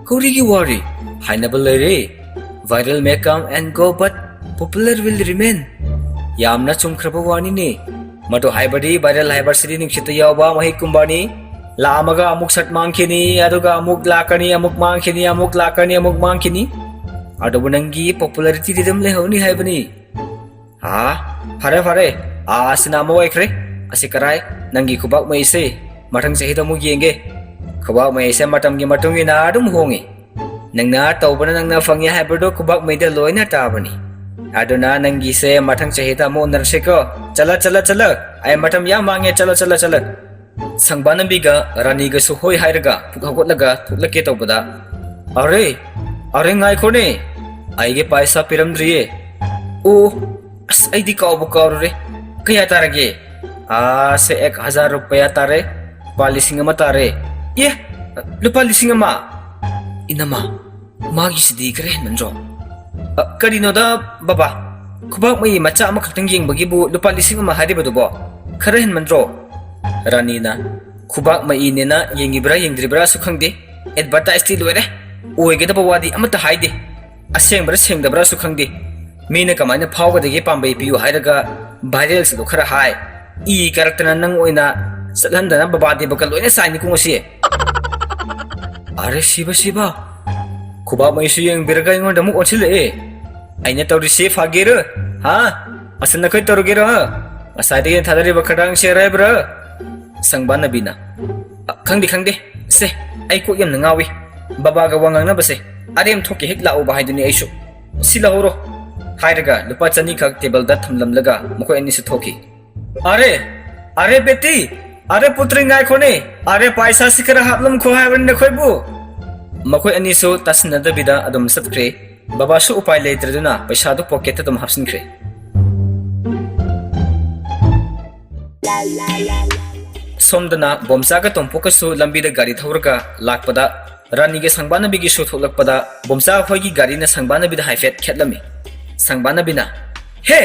ꯀꯧꯔꯤꯒꯤ ꯋꯥꯔꯤ ꯍꯥꯏꯅꯕ ꯂꯩꯔꯦ꯫ Viral may come and go, but popular will remain. ꯌꯥꯝꯅ ꯆꯨꯝꯈ꯭ꯔꯕ ꯋꯥꯅꯤꯅꯦ꯫ ꯃꯗꯨ ꯍꯥꯏꯕꯗꯤ viral ꯍꯥꯏꯕꯁꯤꯗꯤ ꯅꯨꯡꯁꯤꯠꯇ ꯌꯥꯎꯕ ꯃꯍꯤꯛꯀꯨꯝꯕꯅꯤ꯫ ꯂꯥꯛꯑꯝꯃꯒ ꯑꯃꯨꯛ ꯁꯠ ꯃꯥꯡꯈꯤꯅꯤ, ꯑꯗꯨꯒ ꯑꯃꯨꯛ ꯂꯥꯛꯀꯅꯤ, ꯑꯃꯨꯛ ꯃꯥꯡꯈꯤꯅꯤ, ꯑꯃꯨꯛ ꯂꯥꯛꯀꯅꯤ, ꯑꯃꯨꯛ ꯃꯥꯡꯈꯤꯅꯤ꯫ ꯑꯗꯨꯕꯨ ꯅꯪꯒꯤ popularityꯗꯤ ꯑꯗꯨꯝ ꯂꯩꯍꯧꯅꯤ ꯍꯥꯏꯕꯅꯤ꯫ ꯑꯥ, ꯐꯔꯦ, ꯐꯔꯦ꯫ ꯑꯥ, ꯑꯁꯤꯅ ꯑꯃ ꯑꯣꯏꯈ꯭ꯔꯦ꯫ ꯑꯁꯤ ꯀꯔꯥꯏ? ꯅꯪꯒꯤ ꯈꯨꯕꯥꯛ ꯃꯩꯁꯦ ꯃꯊꯪ ꯆꯍꯤꯗ ꯑꯃꯨꯛ ꯌꯦꯡꯒꯦ꯫ ꯈꯨꯕꯥꯛ ꯃꯩꯁꯦ ꯃꯇꯝꯒꯤ ꯃꯇꯨꯡ ꯏꯟꯅ ꯑꯗꯨꯝ ꯍꯣꯡꯉꯤ꯫ ꯅꯪꯅ ꯇꯧꯕꯅ ꯅꯪꯅ ꯐꯪꯉꯤ ꯍꯥꯏꯕꯗꯨ ꯈꯨꯕꯥꯛ ꯃꯩꯗ ꯂꯣꯏꯅ ꯇꯥꯕꯅꯤ꯫ ꯑꯗꯨꯅ ꯅꯪꯒꯤꯁꯦ ꯃꯊꯪ ꯆꯍꯤꯗ ꯑꯃꯨꯛ ꯎꯅꯔꯁꯤꯀꯣ꯫ ꯆꯠꯂ, ꯆꯠꯂ, ꯆꯠꯂ꯫ ꯑꯩ ꯃꯇꯝ ꯌꯥꯝ ꯃꯥꯡꯉꯦ꯫ ꯆꯠꯂ, ꯆꯠꯂ, ꯆꯠꯂ꯫ ꯁꯪꯕꯥꯅꯕꯤꯒ ꯔꯥꯅꯤꯒꯁꯨ ꯍꯣꯏ ꯍꯥꯏꯔꯒ ꯄꯨꯛ ꯍꯧꯒꯠꯂꯒ ꯊꯣꯛꯂꯛꯀꯦ ꯇꯧꯕꯗ, "ꯑꯔꯦ, ꯑꯔꯦ, ꯉꯥꯏꯈꯣꯅꯦ, ꯑꯩꯒꯤ ꯄꯩꯁꯥ ꯄꯤꯔꯝꯗ꯭ꯔꯤꯌꯦ꯫ ꯑꯣ, ꯑꯁ, ꯑꯩꯗꯤ ꯀꯥꯎꯕꯨ ꯀꯥꯎꯔꯨꯔꯦ꯫ ꯀꯌꯥ ꯇꯥꯔꯒꯦ? ꯑꯥ, ꯁꯦ ꯑꯦꯛ ꯍꯖꯥꯔ ꯔꯨꯄꯌꯥ ꯇꯥꯔꯦ꯫ ꯂꯨꯄꯥ ꯂꯤꯁꯤꯡ ꯑꯃ ꯇꯥꯔꯦ꯫ ꯑꯦ, ꯂꯨꯄꯥ ꯂꯤꯁꯤꯡ ꯑꯃ? ꯏꯅꯃ, ꯃꯥꯒꯤꯁꯤꯗꯤ ꯈꯔ ꯍꯦꯟꯃꯟꯗ꯭ꯔꯣ?" "ꯑ, ꯀꯔꯤꯅꯣꯗ ꯕꯕꯥ, ꯈꯨꯕꯥꯛ ꯃꯩ ꯃꯆꯥ ꯑꯃꯈꯛꯇꯪ ꯌꯦꯡꯕꯒꯤꯕꯨ ꯂꯨꯄꯥ ꯂꯤꯁꯤꯡ ꯑꯃ ꯍꯥꯏꯔꯤꯕꯗꯨꯕꯣ? ꯈꯔ ꯍꯦꯟꯃꯟꯗ꯭ꯔꯣ?" ꯔꯥꯅꯤꯅ, "ꯈꯨꯕꯥꯛ ꯃꯩꯅꯦꯅ ꯌꯦꯡꯉꯤꯕ꯭ꯔꯥ ꯌꯦꯡꯗ꯭ꯔꯤꯕ꯭ꯔꯥꯁꯨ ꯈꯪꯗꯦ, advertiseꯇꯤ ꯂꯣꯏꯔꯦ꯫ ꯑꯣꯏꯒꯗꯕ ꯋꯥꯗꯤ ꯑꯃꯠꯇ ꯍꯥꯏꯗꯦ꯫ ꯑꯁꯦꯡꯕ꯭ꯔꯥ ꯁꯦꯡꯗꯕ꯭ꯔꯥꯁꯨ ꯈꯪꯗꯦ꯫ ꯃꯤꯅ ꯀꯃꯥꯏꯅ ꯐꯥꯎꯒꯗꯒꯦ ꯄꯥꯝꯕꯩ ꯄꯤꯌꯨ ꯍꯥꯏꯔꯒ viralꯁꯤꯗ ꯈꯔ ꯍꯥꯏ꯫ ꯏ ꯀꯥꯔꯛꯇꯅ ꯅꯪ ꯑꯣꯏꯅ ꯆꯠꯍꯟꯗꯅ ꯕꯕꯥ ꯗꯦꯕꯀ ꯂꯣꯏꯅ ꯆꯥꯏꯅꯤꯀꯣ ꯉꯁꯤ꯫" ꯑꯔꯦ, ꯁꯤꯕ, ꯁꯤꯕ꯫ ꯈꯨꯕꯥꯛ ꯃꯩꯁꯨ ꯌꯦꯡꯕꯤꯔꯒ ꯑꯩꯉꯣꯟꯗ ꯑꯃꯨꯛ ꯑꯣꯟꯁꯤꯜꯂꯛꯑꯦ꯫ ꯑꯩꯅ ꯇꯧꯔꯤꯁꯤ ꯐꯥꯒꯦꯔ? ꯍꯥ? ꯑꯁ ꯅꯈꯣꯏ ꯇꯧꯔꯒꯦꯔ? ꯉꯁꯥꯏꯗꯒꯤ ꯊꯥꯗꯔꯤꯕ ꯈꯗꯥꯡ ꯁꯦꯔ ꯍꯥꯏꯕ꯭ꯔꯥ? ꯁꯪꯕꯥꯅꯕꯤꯅ, "ꯑ, ꯈꯪꯗꯦ, ꯈꯪꯗꯦ꯫ "ꯁꯦ, ꯑꯩ ꯀꯣꯛ ꯌꯥꯝꯅ ꯉꯥꯎꯏ꯫ ꯕꯕꯥꯒ ꯋꯥ ꯉꯥꯡꯅꯕꯁꯦ ꯑꯔꯦꯝ ꯊꯣꯛꯀꯦ ꯍꯦꯛ ꯂꯥꯛꯎꯕ ꯍꯥꯏꯗꯨꯅꯤ ꯑꯩꯁꯨ꯫ ꯁꯤ ꯂꯧꯍꯧꯔꯣ," ꯍꯥꯏꯔꯒ ꯂꯨꯄꯥ ꯆꯅꯤꯈꯛ ꯇꯦꯕꯜꯗ ꯊꯝꯂꯝꯂꯒ ꯃꯈꯣꯏ ꯑꯅꯤꯁꯨ ꯊꯣꯛꯈꯤ꯫ "ꯑꯔꯦ, ꯑꯔꯦ ꯕꯦꯇꯤ, ꯑꯔꯦ ꯄꯨꯇ꯭ꯔꯤ ꯉꯥꯏꯈꯣꯅꯦ, ꯑꯔꯦ ꯄꯥꯏꯁꯥꯁꯤ ꯈꯔ ꯍꯥꯞꯂꯝꯈꯣ ꯍꯥꯏꯕꯅꯤ ꯅꯈꯣꯏꯕꯨ꯫" ꯃꯈꯣꯏ ꯑꯅꯤꯁꯨ ꯇꯥꯁꯤꯟꯅꯗꯕꯤꯗ ꯑꯗꯨꯝ ꯆꯠꯈ꯭ꯔꯦ꯫ ꯕꯕꯥꯁꯨ ꯎꯄꯥꯏ ꯂꯩꯇ꯭ꯔꯗꯨꯅ ꯄꯩꯁꯥꯗꯨ ꯄꯣꯀꯦꯠꯇ ꯑꯗꯨꯝ ꯍꯥꯞꯆꯤꯟꯈ꯭ꯔꯦ꯫ ꯁꯣꯝꯗꯅ ꯕꯣꯝꯆꯥꯒ ꯇꯣꯝꯄꯣꯛꯀꯁꯨ ꯂꯝꯕꯤꯗ ꯒꯥꯔꯤ ꯊꯧꯔꯒ ꯂꯥꯛꯄꯗ, ꯔꯥꯅꯤꯒ ꯁꯪꯕꯥꯅꯕꯤꯒꯤꯁꯨ ꯊꯣꯛꯂꯛꯄꯗ ꯕꯣꯝꯆꯥ ꯍꯣꯏꯒꯤ ꯒꯥꯔꯤꯅ ꯁꯪꯕꯥꯅꯕꯤꯗ ꯍꯥꯏꯐꯦꯠ ꯈꯦꯠꯂꯝꯃꯤ꯫ ꯁꯪꯕꯥꯅꯕꯤꯅ, "ꯍꯦ!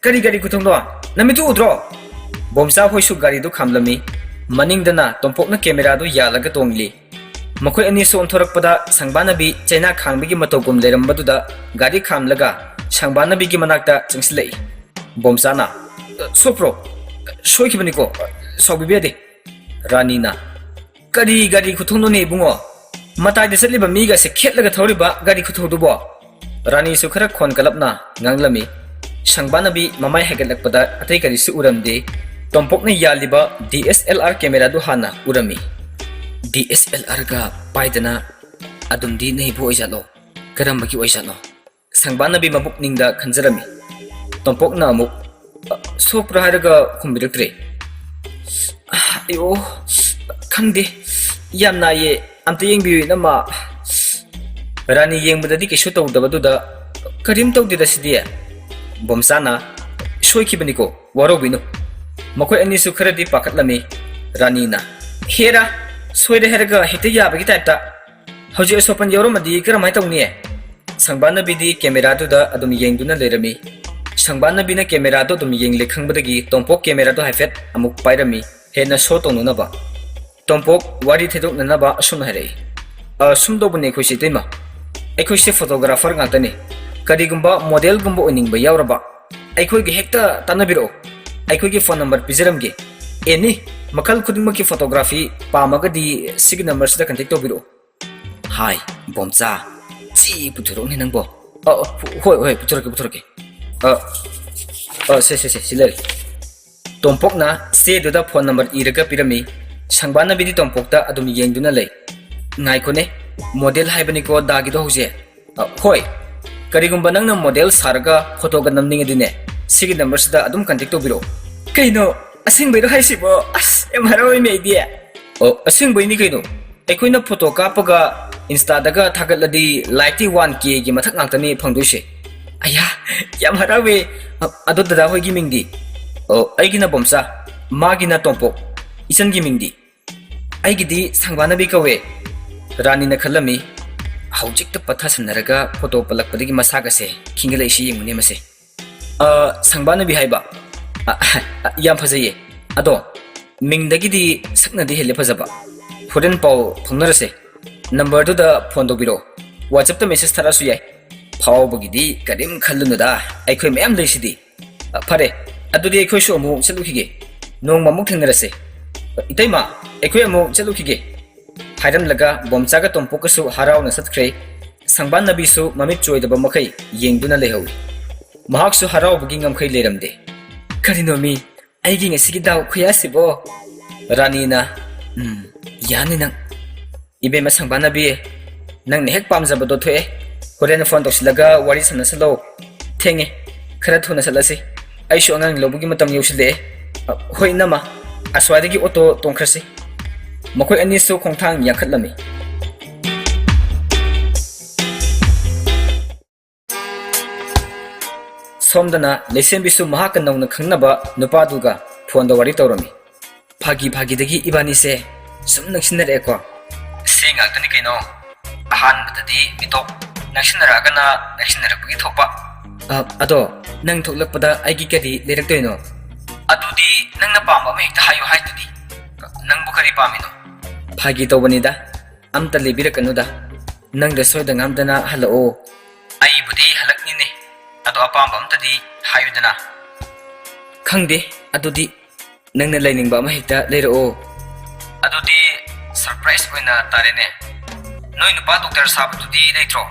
ꯀꯔꯤ ꯒꯥꯔꯤ ꯈꯨꯊꯧꯅꯣ? ꯅꯃꯤꯠꯇꯨ ꯎꯗ꯭ꯔꯣ?" ꯕꯣꯝꯆꯥ ꯍꯣꯏꯁꯨ ꯒꯥꯔꯤꯗꯨ ꯈꯥꯝꯂꯝꯃꯤ꯫ ꯃꯅꯤꯡꯗꯅ ꯇꯣꯝꯄꯣꯛꯅ ꯀꯦꯃꯦꯔꯥꯗꯨ ꯌꯥꯜꯂꯒ ꯇꯣꯡꯂꯤ꯫ ꯃꯈꯣꯏ ꯑꯅꯤꯁꯨ ꯑꯣꯟꯊꯣꯔꯛꯄꯗ ꯁꯪꯕꯥꯅꯕꯤ ꯆꯩꯅꯥ ꯈꯥꯡꯕꯒꯤ ꯃꯇꯧꯒꯨꯝ ꯂꯩꯔꯝꯕꯗꯨꯗ ꯒꯥꯔꯤ ꯈꯥꯝꯂꯒ ꯁꯪꯕꯥꯅꯕꯤꯒꯤ ꯃꯅꯥꯛꯇ ꯆꯪꯁꯤꯜꯂꯛꯏ꯫ ꯕꯣꯝꯆꯥꯅ, "ꯁꯣꯛꯄ꯭ꯔꯣ? ꯁꯣꯏꯈꯤꯕꯅꯤꯀꯣ, ꯁꯥꯎꯕꯤꯕ ꯌꯥꯗꯦ꯫" ꯔꯥꯅꯤꯅ, "ꯀꯔꯤ ꯒꯥꯔꯤ ꯈꯨꯊꯧꯅꯣꯅꯦ ꯏꯕꯨꯡꯉꯣ? ꯃꯇꯥꯏꯗ ꯆꯠꯂꯤꯕ ꯃꯤꯒꯁꯦ ꯈꯦꯠꯂꯒ ꯊꯧꯔꯤꯕ ꯒꯥꯔꯤ ꯈꯨꯊꯧꯗꯨꯕꯣ?" ꯔꯥꯅꯤꯁꯨ ꯈꯔ ꯈꯣꯟ ꯀꯂꯞꯅ ꯉꯥꯡꯂꯝꯃꯤ꯫ ꯁꯪꯕꯥꯅꯕꯤ ꯃꯃꯥꯏ ꯍꯥꯏꯒꯠꯂꯛꯄꯗ ꯑꯇꯩ ꯀꯔꯤꯁꯨ ꯎꯔꯝꯗꯦ꯫ ꯇꯣꯝꯄꯣꯛꯅ ꯌꯥꯜꯂꯤꯕ ꯗꯤ ꯑꯦꯁ ꯑꯦꯜ ꯑꯥꯔ ꯀꯦꯃꯦꯔꯥꯗꯨ ꯍꯥꯟꯅ ꯎꯔꯝꯃꯤ꯫ "ꯗꯤ ꯑꯦꯁ ꯑꯦꯜ ꯑꯥꯔꯒ ꯄꯥꯏꯗꯅ ꯑꯗꯨꯝꯗꯤ ꯅꯩꯕ ꯑꯣꯏꯖꯥꯠꯂꯣ? ꯀꯔꯝꯕꯒꯤ ꯑꯣꯏꯖꯥꯠꯅꯣ?" ꯁꯪꯕꯥꯅꯕꯤ ꯃꯕꯨꯛꯅꯤꯡꯗ ꯈꯟꯖꯔꯝꯃꯤ꯫ ꯇꯣꯝꯄꯣꯛꯅ ꯑꯃꯨꯛ, "ꯑ, ꯁꯣꯛꯄ꯭ꯔꯥ?" ꯍꯥꯏꯔꯒ ꯈꯨꯝꯕꯤꯔꯛꯇ꯭ꯔꯦ꯫ "ꯑꯌꯣ, ꯈꯪꯗꯦ, ꯌꯥꯝ ꯅꯥꯏꯌꯦ, ꯑꯝꯇ ꯌꯦꯡꯕꯤꯌꯨ ꯏꯅꯝꯃ꯫" ꯔꯥꯅꯤ ꯌꯦꯡꯕꯗꯗꯤ ꯀꯩꯁꯨ ꯇꯧꯗꯕꯗꯨꯗ, "ꯀꯔꯤꯝ ꯇꯧꯗꯦꯗ ꯁꯤꯗꯤ꯫" ꯕꯣꯝꯆꯥꯅ, "ꯁꯣꯏꯈꯤꯕꯅꯤꯀꯣ, ꯋꯥꯔꯧꯕꯤꯅꯨ꯫" ꯃꯈꯣꯏ ꯑꯅꯤꯁꯨ ꯈꯔꯗꯤ ꯄꯥꯈꯠꯂꯝꯃꯤ꯫ ꯔꯥꯅꯤꯅ, "ꯍꯦꯔꯥ, ꯁꯣꯏꯔꯦ ꯍꯥꯏꯔꯒ ꯍꯦꯛꯇ ꯌꯥꯕꯒꯤ ꯇꯥꯏꯞꯇ꯫ ꯍꯧꯖꯤꯛ ꯑꯁꯣꯛꯄꯟ ꯌꯥꯎꯔꯝꯃꯗꯤ ꯀꯔꯝꯍꯥꯏꯅ ꯇꯧꯅꯤ?" ꯁꯪꯕꯥꯅꯕꯤꯗꯤ ꯀꯦꯃꯦꯔꯥꯗꯨꯗ ꯑꯗꯨꯝ ꯌꯦꯡꯗꯨꯅ ꯂꯩꯔꯝꯃꯤ꯫ ꯁꯪꯕꯥꯅꯕꯤꯅ ꯀꯦꯃꯦꯔꯥꯗꯨ ꯑꯗꯨꯝ ꯌꯦꯡꯂꯦ ꯈꯪꯕꯗꯒꯤ ꯇꯣꯝꯄꯣꯛ ꯀꯦꯃꯦꯔꯥꯗꯨ ꯍꯥꯏꯐꯦꯠ ꯑꯃꯨꯛ ꯄꯥꯏꯔꯝꯃꯤ, ꯍꯦꯟꯅ ꯁꯣ ꯇꯧꯅꯅꯕ꯫ "ꯇꯣꯝꯄꯣꯛ, ꯋꯥꯔꯤ ꯊꯩꯗꯣꯛꯅꯅꯕ ꯑꯁꯨꯝꯅ ꯍꯥꯏꯔꯛꯏ꯫" "ꯑ, ꯁꯨꯝ ꯇꯧꯕꯅꯦ ꯑꯩꯈꯣꯏꯁꯦ ꯏꯇꯩꯃ꯫ ꯑꯩꯈꯣꯏꯁꯦ ꯐꯣꯇꯣꯒ꯭ꯔꯥꯐꯔ ꯉꯥꯛꯇꯅꯤ꯫ ꯀꯔꯤꯒꯨꯝꯕ ꯃꯣꯗꯦꯜꯒꯨꯝꯕ ꯑꯣꯏꯅꯤꯡꯕ ꯌꯥꯎꯔꯕ ꯑꯩꯈꯣꯏꯒ ꯍꯦꯛꯇ ꯇꯥꯟꯅꯕꯤꯔꯛꯑꯣ꯫ ꯑꯩꯈꯣꯏꯒꯤ ꯐꯣꯟ ꯅꯝꯕꯔ ꯄꯤꯖꯔꯝꯒꯦ꯫ ꯑꯦꯅꯤ ꯃꯈꯜ ꯈꯨꯗꯤꯡꯃꯛꯀꯤ ꯐꯣꯇꯣꯒ꯭ꯔꯥꯐꯤ ꯄꯥꯝꯃꯒꯗꯤ ꯁꯤꯒꯤ ꯅꯝꯕꯔꯁꯤꯗ ꯀꯟꯇꯦꯛ ꯇꯧꯕꯤꯔꯛꯑꯣ꯫" "ꯍꯥꯏ, ꯕꯣꯝꯆꯥ, ꯆꯦ ꯄꯨꯊꯣꯔꯛꯎꯅꯦ ꯅꯪꯕꯣ꯫" "ꯑ, ꯑ, ꯍꯣꯏ, ꯍꯣꯏ, ꯄꯨꯊꯣꯔꯛꯀꯦ, ꯄꯨꯊꯣꯔꯛꯀꯦ꯫ ꯑ, ꯑ, ꯁꯦ, ꯁꯦ, ꯁꯦ, ꯁꯤ ꯂꯩꯔꯦ꯫" ꯇꯣꯝꯄꯣꯛꯅ ꯆꯦꯗꯨꯗ ꯐꯣꯟ ꯅꯝꯕꯔ ꯏꯔꯒ ꯄꯤꯔꯝꯃꯤ꯫ ꯁꯪꯕꯥꯅꯕꯤꯗꯤ ꯇꯣꯝꯄꯣꯛꯇ ꯑꯗꯨꯝ ꯌꯦꯡꯗꯨꯅ ꯂꯩ꯫ "ꯉꯥꯏꯈꯣꯅꯦ, ꯃꯣꯗꯦꯜ ꯍꯥꯏꯕꯅꯤꯀꯣ ꯗꯥꯒꯤꯗꯣ ꯍꯧꯖꯤꯛ?" "ꯑ, ꯍꯣꯏ꯫ ꯀꯔꯤꯒꯨꯝꯕ ꯅꯪꯅ ꯃꯣꯗꯦꯜ ꯁꯥꯔꯒ ꯐꯣꯇꯣꯒ ꯅꯝꯅꯤꯡꯉꯗꯤꯅꯦ, ꯁꯤꯒꯤ ꯅꯝꯕꯔꯁꯤꯗ ꯑꯗꯨꯝ ꯀꯟꯇꯦꯛ ꯇꯧꯕꯤꯔꯛꯑꯣ꯫" "ꯀꯩꯅꯣ, ꯑꯁꯦꯡꯕꯩꯔꯣ ꯍꯥꯏꯁꯤꯕꯣ? ꯑꯁ, ꯌꯥꯝ ꯍꯔꯥꯎꯏꯅꯦ ꯑꯩꯗꯤ!" "ꯑꯣ, ꯑꯁꯦꯡꯕꯩꯅꯤ ꯀꯩꯅꯣ꯫ ꯑꯩꯈꯣꯏꯅ ꯐꯣꯇꯣ ꯀꯥꯞꯄꯒ Instaꯗꯒ ꯊꯥꯒꯠꯂꯗꯤ ꯂꯥꯏꯛꯇꯤ ꯋꯥꯟ ꯀꯦꯒꯤ ꯃꯊꯛ ꯉꯥꯛꯇꯅꯤ ꯐꯪꯗꯣꯏꯁꯦ꯫" "ꯑꯌꯥ, ꯌꯥꯝ ꯍꯔꯥꯎꯋꯦ꯫ ꯑ-, ꯑꯗꯣ ꯗꯗꯥ ꯍꯣꯏꯒꯤ ꯃꯤꯡꯗꯤ?" "ꯑꯣ, ꯑꯩꯒꯤꯅ ꯕꯣꯝꯆꯥ, ꯃꯥꯒꯤꯅ ꯇꯣꯝꯄꯣꯛ꯫ ꯏꯆꯟꯒꯤ ꯃꯤꯡꯗꯤ?" "ꯑꯩꯒꯤꯗꯤ ꯁꯪꯕꯥꯅꯕꯤ ꯀꯧꯋꯦ꯫" ꯔꯥꯅꯤꯅ ꯈꯜꯂꯝꯃꯤ, "ꯍꯧꯖꯤꯛꯇ ꯄꯠꯊꯁꯟꯅꯔꯒ ꯐꯣꯇꯣ ꯄꯜꯂꯛꯄꯗꯒꯤ ꯃꯁꯥꯒꯁꯦ ꯈꯤꯡꯒꯠꯂꯛꯏꯁꯤ ꯌꯦꯡꯉꯨꯅꯦ ꯃꯁꯦ꯫" "ꯑ, ꯁꯪꯕꯥꯅꯕꯤ ꯍꯥꯏꯕ? ꯑ, ꯑ, ꯌꯥꯝ ꯐꯖꯩꯌꯦ꯫ ꯑꯗꯣ ꯃꯤꯡꯗꯒꯤꯗꯤ ꯁꯛꯅꯗꯤ ꯍꯦꯜꯂꯦ ꯐꯖꯕ꯫ ꯍꯣꯔꯦꯟ ꯄꯥꯎ ꯐꯥꯎꯅꯔꯁꯦ꯫ ꯅꯝꯕꯔꯗꯨꯗ ꯐꯣꯟ ꯇꯧꯕꯤꯔꯛꯑꯣ꯫ WhatsAppꯇ ꯃꯦꯁꯦꯖ ꯊꯥꯔꯛꯑꯁꯨ ꯌꯥꯏ꯫ ꯐꯥꯎꯕꯒꯤꯗꯤ ꯀꯔꯤꯝ ꯈꯜꯂꯨꯅꯨꯗ, ꯑꯩꯈꯣꯏ ꯃꯌꯥꯝ ꯂꯩꯁꯤꯗꯤ꯫ ꯑ, ꯐꯔꯦ, ꯑꯗꯨꯗꯤ ꯑꯩꯈꯣꯏꯁꯨ ꯑꯃꯨꯛ ꯆꯠꯂꯨꯈꯤꯒꯦ꯫ ꯅꯣꯡꯃ ꯑꯃꯨꯛ ꯊꯦꯡꯅꯔꯁꯦ꯫ ꯏꯇꯩꯃ, ꯑꯩꯈꯣꯏ ꯑꯃꯨꯛ ꯆꯠꯂꯨꯈꯤꯒꯦ꯫" ꯍꯥꯏꯔꯝꯂꯒ ꯕꯣꯝꯆꯥꯒ ꯇꯣꯝꯄꯣꯛꯀꯁꯨ ꯍꯔꯥꯎꯅ ꯆꯠꯈ꯭ꯔꯦ꯫ ꯁꯪꯕꯥꯟꯅꯕꯤꯁꯨ ꯃꯃꯤꯠ ꯆꯣꯏꯗꯕ ꯃꯈꯩ ꯌꯦꯡꯗꯨꯅ ꯂꯩꯍꯧꯏ꯫ ꯃꯍꯥꯛꯁꯨ ꯍꯔꯥꯎꯕꯒꯤ ꯉꯝꯈꯩ ꯂꯩꯔꯝꯗꯦ꯫ "ꯀꯔꯤꯅꯣꯃꯤ, ꯑꯩꯒꯤ ꯉꯁꯤꯒꯤ ꯗꯥꯎ ꯈꯨꯌꯥꯁꯤꯕꯣ?" ꯔꯥꯅꯤꯅ, "ꯎꯝ, ꯌꯥꯅꯤ ꯅꯪ꯫" "ꯏꯕꯦꯝꯃ ꯁꯪꯕꯥꯟꯅꯕꯤ, ꯅꯪꯅ ꯍꯦꯛ ꯄꯥꯝꯖꯕꯗꯣ ꯊꯣꯛꯑꯦ꯫ ꯍꯣꯔꯦꯟ ꯐꯣꯟ ꯇꯧꯁꯤꯜꯂꯒ ꯋꯥꯔꯤ ꯁꯥꯟꯅꯁꯜꯂꯣ꯫ ꯊꯦꯡꯉꯦ, ꯈꯔ ꯊꯨꯅ ꯆꯠꯂꯁꯤ꯫ ꯑꯩꯁꯨ ꯑꯉꯥꯡ ꯂꯧꯕꯒꯤ ꯃꯇꯝ ꯌꯧꯁꯤꯜꯂꯛꯑꯦ꯫" "ꯑ, ꯍꯣꯏ ꯏꯅꯝꯃ, ꯑꯁ꯭ꯋꯥꯏꯗꯒꯤ ꯑꯣꯇꯣ ꯇꯣꯡꯈ꯭ꯔꯁꯤ꯫" ꯃꯈꯣꯏ ꯑꯅꯤꯁꯨ ꯈꯣꯡꯊꯥꯡ ꯌꯥꯡꯈꯠꯂꯝꯃꯤ꯫ ꯁꯣꯝꯗꯅ ꯂꯩꯁꯦꯝꯕꯤꯁꯨ ꯃꯍꯥꯛꯀ ꯅꯧꯅ ꯈꯪꯅꯕ ꯅꯨꯄꯥꯗꯨꯒ ꯐꯣꯟꯗ ꯋꯥꯔꯤ ꯇꯧꯔꯝꯃꯤ꯫ "ꯐꯥꯒꯤ ꯐꯥꯒꯤꯗꯒꯤ ꯏꯕꯥꯅꯤꯁꯦ ꯁꯨꯝ ꯅꯛꯁꯤꯟꯅꯔꯛꯑꯦꯀꯣ꯫" "ꯁꯤ ꯉꯥꯛꯇꯅꯤ ꯀꯩꯅꯣ꯫ ꯑꯍꯥꯟꯕꯗꯗꯤ ꯃꯤꯇꯣꯞ, ꯅꯛꯁꯤꯟꯅꯔꯛꯑꯒꯅ ꯅꯛꯁꯤꯟꯅꯔꯛꯄꯒꯤ ꯊꯣꯛꯄ꯫" "ꯑ, ꯑꯗꯣ ꯅꯪ ꯊꯣꯛꯂꯛꯄꯗ ꯑꯩꯒꯤ ꯀꯔꯤ ꯂꯩꯔꯛꯇꯣꯏꯅꯣ?" "ꯑꯗꯨꯗꯤ ꯅꯪꯅ ꯄꯥꯝꯕ ꯑꯃ ꯍꯦꯛꯇ ꯍꯥꯏꯌꯨ ꯍꯥꯏꯗꯨꯗꯤ꯫ ꯅꯪꯕꯨ ꯀꯔꯤ ꯄꯥꯝꯃꯤꯅꯣ?" "ꯐꯥꯒꯤ ꯇꯧꯕꯅꯤꯗ, ꯑꯝꯇ ꯂꯩꯕꯤꯔꯛꯀꯅꯨꯗ꯫ ꯅꯪꯗ ꯁꯣꯏꯗ ꯉꯥꯝꯗꯅ ꯍꯜꯂꯛꯑꯣ꯫" "ꯑꯩꯕꯨꯗꯤ ꯍꯜꯂꯛꯅꯤꯅꯦ, ꯑꯗꯣ ꯑꯄꯥꯝꯕ ꯑꯝꯇꯗꯤ ꯍꯥꯏꯌꯨꯗꯅ꯫" "ꯈꯪꯗꯦ, ꯑꯗꯨꯗꯤ ꯅꯪꯅ ꯂꯩꯅꯤꯡꯕ ꯑꯃ ꯍꯦꯛꯇ ꯂꯩꯔꯛꯑꯣ꯫" "ꯑꯗꯨꯗꯤ ꯁꯔꯄ꯭ꯔꯥꯏꯖ ꯑꯣꯏꯅ ꯇꯥꯔꯦꯅꯦ꯫ ꯅꯣꯏ ꯅꯨꯄꯥ ꯗꯣꯛꯇꯔ ꯁꯥꯕꯗꯨꯗꯤ ꯂꯩꯇ꯭ꯔꯣ?"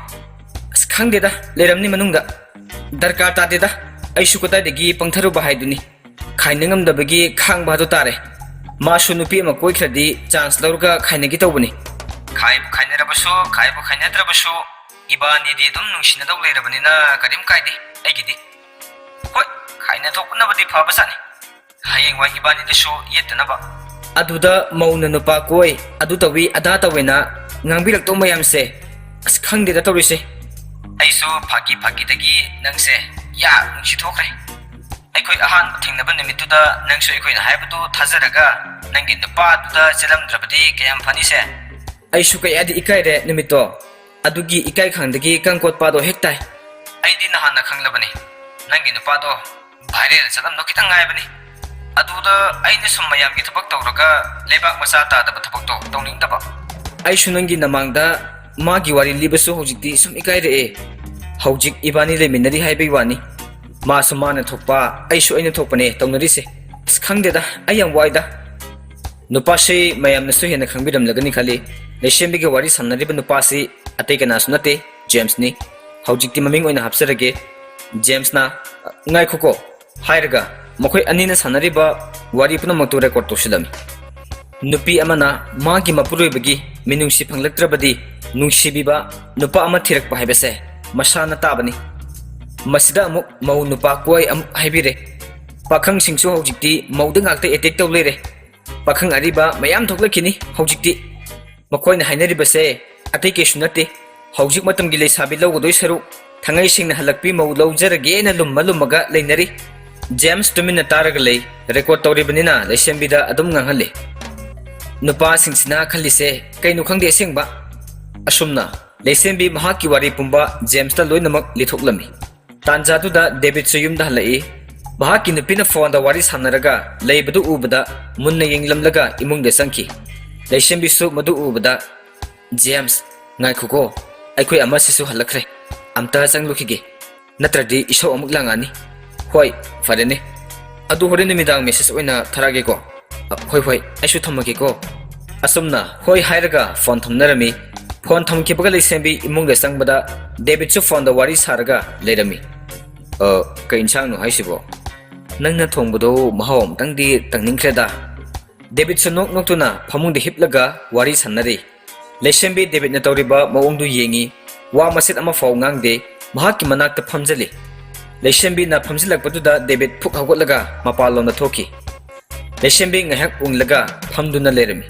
"ꯑꯁ, ꯈꯪꯗꯦꯗ, ꯂꯩꯔꯝꯅꯤ ꯃꯅꯨꯡꯗ꯫ ꯗꯔꯀꯥꯔ ꯇꯥꯗꯦꯗ, ꯑꯩꯁꯨ ꯀꯗꯥꯏꯗꯒꯤ ꯄꯪꯊꯔꯨꯕ ꯍꯥꯏꯗꯨꯅꯤ꯫ ꯈꯥꯏꯅ ꯉꯝꯗꯕꯒꯤ ꯈꯥꯡꯕ ꯑꯗꯨ ꯇꯥꯔꯦ꯫" ꯃꯥꯁꯨ ꯅꯨꯄꯤ ꯑꯃ ꯀꯣꯏꯈ꯭ꯔꯗꯤ ꯆꯥꯟꯁ ꯂꯧꯔꯒ ꯈꯥꯏꯅꯒꯦ ꯇꯧꯕꯅꯤ꯫ ꯈꯥꯏꯕꯨ ꯈꯥꯏꯅꯔꯕꯁꯨ, ꯈꯥꯏꯕꯨ ꯈꯥꯏꯅꯗ꯭ꯔꯕꯁꯨ, ꯏꯕꯥꯅꯤꯗꯤ ꯑꯗꯨꯝ ꯅꯨꯡꯁꯤꯅꯗꯧ ꯂꯩꯔꯕꯅꯤꯅ ꯀꯔꯤꯝ ꯀꯥꯏꯗꯦ ꯑꯩꯒꯤꯗꯤ꯫ ꯍꯣꯏ, ꯈꯥꯏꯅ ꯊꯣꯛꯄꯅꯕꯨꯗꯤ ꯐꯕꯖꯥꯠꯅꯤ, ꯍꯌꯦꯡꯋꯥꯏ ꯏꯕꯥꯅꯤꯗꯁꯨ ꯌꯦꯠꯇꯅꯕ꯫ ꯑꯗꯨꯗ ꯃꯧꯅ ꯅꯨꯄꯥ ꯀꯣꯏ, ꯑꯗꯨ ꯇꯧꯏ, ꯑꯗꯥ ꯇꯧꯏꯅ ꯉꯥꯡꯕꯤꯔꯛꯇꯧ ꯃꯌꯥꯝꯁꯦ, ꯑꯁ, ꯈꯪꯗꯦꯗ ꯇꯧꯔꯤꯁꯦ꯫ ꯑꯩꯁꯨ ꯐꯥꯒꯤ ꯐꯥꯒꯤꯗꯒꯤ ꯅꯪꯁꯦ ꯌꯥꯝ ꯅꯨꯡꯁꯤꯊꯣꯛꯈ꯭ꯔꯦ꯫ ꯑꯩꯈꯣꯏ ꯑꯍꯥꯟꯕ ꯊꯦꯡꯅꯕ ꯅꯨꯃꯤꯠꯇꯨꯗ ꯅꯪꯁꯨ ꯑꯩꯈꯣꯏꯅ ꯍꯥꯏꯕꯗꯨ ꯊꯥꯖꯔꯒ ꯅꯪꯒꯤ ꯅꯨꯄꯥꯗꯨꯗ ꯆꯦꯜꯂꯝꯗ꯭ꯔꯕꯗꯤ ꯀꯌꯥꯝ ꯐꯅꯤꯁꯦ꯫ ꯑꯩꯁꯨ ꯀꯌꯥꯗꯤ ꯏꯀꯥꯏꯔꯦ ꯅꯨꯃꯤꯠꯇꯣ꯫ ꯑꯗꯨꯒꯤ ꯏꯀꯥꯏ ꯈꯪꯗꯒꯤ ꯀꯪꯀꯣꯠꯄꯥꯗꯣ ꯍꯦꯛ ꯇꯥꯏ꯫ ꯑꯩꯗꯤ ꯅꯍꯥꯟꯅ ꯈꯪꯂꯕꯅꯤ, ꯅꯪꯒꯤ ꯅꯨꯄꯥꯗꯣ ꯚꯥꯏꯔꯦꯜ ꯆꯠꯂꯝꯗꯧ ꯈꯤꯇꯪ ꯉꯥꯏꯕꯅꯤ꯫ ꯑꯗꯨꯗ ꯑꯩꯅ ꯁꯨꯝ ꯃꯌꯥꯝꯒꯤ ꯊꯕꯛ ꯇꯧꯔꯒ ꯂꯩꯕꯥꯛ ꯃꯆꯥ ꯇꯥꯗꯕ ꯊꯕꯛꯇꯣ ꯇꯧꯅꯤꯡꯗꯕ꯫ ꯑꯩꯁꯨ ꯅꯪꯒꯤ ꯅꯃꯥꯡꯗ ꯃꯥꯒꯤ ꯋꯥꯔꯤ ꯂꯤꯕꯁꯨ ꯍꯧꯖꯤꯛꯇꯤ ꯁꯨꯝ ꯏꯀꯥꯏꯔꯛꯑꯦ꯫ ꯍꯧꯖꯤꯛ ꯏꯕꯥꯅꯤ ꯂꯩꯃꯤꯟꯅꯔꯤ ꯍꯥꯏꯕꯒꯤ ꯋꯥꯅꯤ, ꯃꯥꯁꯨ ꯃꯥꯅ ꯊꯣꯛꯄ, ꯑꯩꯁꯨ ꯑꯩꯅ ꯊꯣꯛꯄꯅꯦ ꯇꯧꯅꯔꯤꯁꯦ꯫ ꯑꯁ, ꯈꯪꯗꯦꯗ, ꯑꯩ ꯌꯥꯝ ꯋꯥꯏꯗ꯫ ꯅꯨꯄꯥꯁꯤ ꯃꯌꯥꯝꯅꯁꯨ ꯍꯦꯟꯅ ꯈꯪꯕꯤꯔꯝꯂꯒꯅꯤ ꯈꯜꯂꯤ꯫ ꯂꯩꯁꯦꯝꯕꯤꯒ ꯋꯥꯔꯤ ꯁꯥꯟꯅꯔꯤꯕ ꯅꯨꯄꯥꯁꯤ ꯑꯇꯩ ꯀꯅꯥꯁꯨ ꯅꯠꯇꯦ, ꯖꯦꯝꯁꯅꯤ꯫ ꯍꯧꯖꯤꯛꯇꯤ ꯃꯃꯤꯡ ꯑꯣꯏꯅ ꯍꯥꯞꯆꯔꯒꯦ, ꯖꯦꯝꯁꯅ꯫ "ꯉꯥꯏꯈꯣꯀꯣ" ꯍꯥꯏꯔꯒ ꯃꯈꯣꯏ ꯑꯅꯤꯅ ꯁꯥꯟꯅꯔꯤꯕ ꯋꯥꯔꯤ ꯄꯨꯝꯅꯃꯛꯇꯨ ꯔꯦꯀꯣꯔꯗ ꯇꯧꯁꯤꯜꯂꯝꯃꯤ꯫ ꯅꯨꯄꯤ ꯑꯃꯅ ꯃꯥꯒꯤ ꯃꯄꯨꯔꯣꯏꯕꯒꯤ ꯃꯤꯅꯨꯡꯁꯤ ꯐꯪꯂꯛꯇ꯭ꯔꯕꯗꯤ ꯅꯨꯡꯁꯤꯕꯤꯕ ꯅꯨꯄꯥ ꯑꯃ ꯊꯤꯔꯛꯄ ꯍꯥꯏꯕꯁꯦ ꯃꯁꯥꯅ ꯇꯥꯕꯅꯤ꯫ ꯃꯁꯤꯗ ꯑꯃꯨꯛ ꯃꯧ ꯅꯨꯄꯥ ꯀꯣꯏ ꯑꯃꯨꯛ ꯍꯥꯏꯕꯤꯔꯦ꯫ ꯄꯥꯈꯪꯁꯤꯡꯁꯨ ꯍꯧꯖꯤꯛꯇꯤ ꯃꯧꯗ ꯉꯥꯛꯇ ꯑꯦꯇꯦꯛ ꯇꯧ ꯂꯩꯔꯦ꯫ ꯄꯥꯈꯪ ꯑꯔꯤꯕ ꯃꯌꯥꯝ ꯊꯣꯛꯂꯛꯈꯤꯅꯤ ꯍꯧꯖꯤꯛꯇꯤ꯫ ꯃꯈꯣꯏꯅ ꯍꯥꯏꯅꯔꯤꯕꯁꯦ ꯑꯇꯩ ꯀꯩꯁꯨ ꯅꯠꯇꯦ꯫ ꯍꯧꯖꯤꯛ ꯃꯇꯝꯒꯤ ꯂꯩꯁꯥꯕꯤ ꯂꯧꯒꯗꯣꯏ ꯁꯔꯨꯛ ꯊꯥꯡꯉꯩ ꯁꯦꯡꯅ ꯍꯜꯂꯛꯄꯤ ꯃꯧ ꯂꯧꯖꯔꯒꯦꯅ ꯂꯨꯝꯃ ꯂꯨꯝꯃꯒ ꯂꯩꯅꯔꯤ꯫ ꯖꯦꯝꯁ ꯇꯨꯃꯤꯟꯅ ꯇꯥꯔꯒ ꯂꯩ꯫ ꯔꯦꯀꯣꯔꯗ ꯇꯧꯔꯤꯕꯅꯤꯅ ꯂꯩꯁꯦꯝꯕꯤꯗ ꯑꯗꯨꯝ ꯉꯥꯡꯍꯜꯂꯤ꯫ ꯅꯨꯄꯥꯁꯤꯡꯁꯤꯅ ꯈꯜꯂꯤꯁꯦ ꯀꯩꯅꯣ ꯈꯪꯗꯦ ꯑꯁꯦꯡꯕ꯫ ꯑꯁꯨꯝꯅ ꯂꯩꯁꯦꯝꯕꯤ ꯃꯍꯥꯛꯀꯤ ꯋꯥꯔꯤ ꯄꯨꯝꯕ ꯖꯦꯝꯁꯇ ꯂꯣꯏꯅꯃꯛ ꯂꯤꯊꯣꯛꯂꯝꯃꯤ꯫ ꯇꯥꯟꯖꯥꯗꯨꯗ ꯗꯦꯕꯤꯠꯁꯨ ꯌꯨꯝꯗ ꯍꯜꯂꯛꯏ꯫ ꯃꯍꯥꯛꯀꯤ ꯅꯨꯄꯤꯅ ꯐꯣꯟꯗ ꯋꯥꯔꯤ ꯁꯥꯟꯅꯔꯒ ꯂꯩꯕꯗꯨ ꯎꯕꯗ ꯃꯨꯟꯅ ꯌꯦꯡꯂꯝꯂꯒ ꯏꯃꯨꯡꯗ ꯆꯪꯈꯤ꯫ ꯂꯩꯁꯦꯝꯕꯤꯁꯨ ꯃꯗꯨ ꯎꯕꯗ, "ꯖꯦꯝꯁ, ꯉꯥꯏꯈꯣꯀꯣ, ꯑꯩꯈꯣꯏ ꯑꯃꯁꯤꯁꯨ ꯍꯜꯂꯛꯈ꯭ꯔꯦ꯫ ꯑꯝꯇ ꯆꯪꯂꯨꯈꯤꯒꯦ, ꯅꯠꯇ꯭ꯔꯗꯤ ꯏꯁꯧ ꯑꯃꯨꯛ ꯂꯥꯡꯉꯛꯑꯅꯤ꯫" "ꯍꯣꯏ, ꯐꯔꯦꯅꯦ꯫ ꯑꯗꯨ ꯍꯣꯔꯦꯟ ꯅꯨꯃꯤꯗꯥꯡ ꯃꯦꯁꯦꯖ ꯑꯣꯏꯅ ꯊꯥꯔꯛꯑꯒꯦꯀꯣ꯫" "ꯑ, ꯍꯣꯏ, ꯍꯣꯏ, ꯑꯩꯁꯨ ꯊꯝꯃꯒꯦꯀꯣ꯫" ꯑꯁꯨꯝꯅ ꯍꯣꯏ ꯍꯥꯏꯔꯒ ꯐꯣꯟ ꯊꯝꯅꯔꯝꯃꯤ꯫ ꯐꯣꯟ ꯊꯝꯈꯤꯕꯒ ꯂꯩꯁꯦꯝꯕꯤ ꯏꯃꯨꯡꯗ ꯆꯪꯕꯗ ꯗꯦꯕꯤꯠꯁꯨ ꯐꯣꯟꯗ ꯋꯥꯔꯤ ꯁꯥꯔꯒ ꯂꯩꯔꯝꯃꯤ꯫ "ꯑ, ꯀꯩ ꯏꯟꯁꯥꯡꯅꯣ ꯍꯥꯏꯁꯤꯕꯣ? ꯅꯪꯅ ꯊꯣꯡꯕꯗꯣ ꯃꯍꯥꯎ ꯑꯝꯇꯪꯗꯤ ꯇꯪꯅꯤꯡꯈ꯭ꯔꯦꯗ꯫" ꯗꯦꯕꯤꯠꯁꯨ ꯅꯣꯛ ꯅꯣꯛꯇꯨꯅ ꯐꯃꯨꯡꯗ ꯍꯤꯞꯂꯒ ꯋꯥꯔꯤ ꯁꯥꯟꯅꯔꯤ꯫ ꯂꯩꯁꯦꯝꯕꯤ ꯗꯦꯕꯤꯠꯅ ꯇꯧꯔꯤꯕ ꯃꯑꯣꯡꯗꯨ ꯌꯦꯡꯏ꯫ ꯋꯥ ꯃꯆꯦꯠ ꯑꯃ ꯐꯥꯎ ꯉꯥꯡꯗꯦ꯫ ꯃꯍꯥꯛꯀꯤ ꯃꯅꯥꯛꯇ ꯐꯝꯖꯜꯂꯤ꯫ ꯂꯩꯁꯦꯝꯕꯤꯅ ꯐꯝꯖꯤꯜꯂꯛꯄꯗꯨꯗ ꯗꯦꯕꯤꯠ ꯐꯨꯛ ꯍꯧꯒꯠꯂꯒ ꯃꯄꯥꯟꯂꯣꯝꯗ ꯊꯣꯛꯈꯤ꯫ ꯂꯩꯁꯦꯝꯕꯤ ꯉꯥꯏꯍꯥꯛ ꯎꯪꯂꯒ ꯐꯝꯗꯨꯅ ꯂꯩꯔꯝꯃꯤ꯫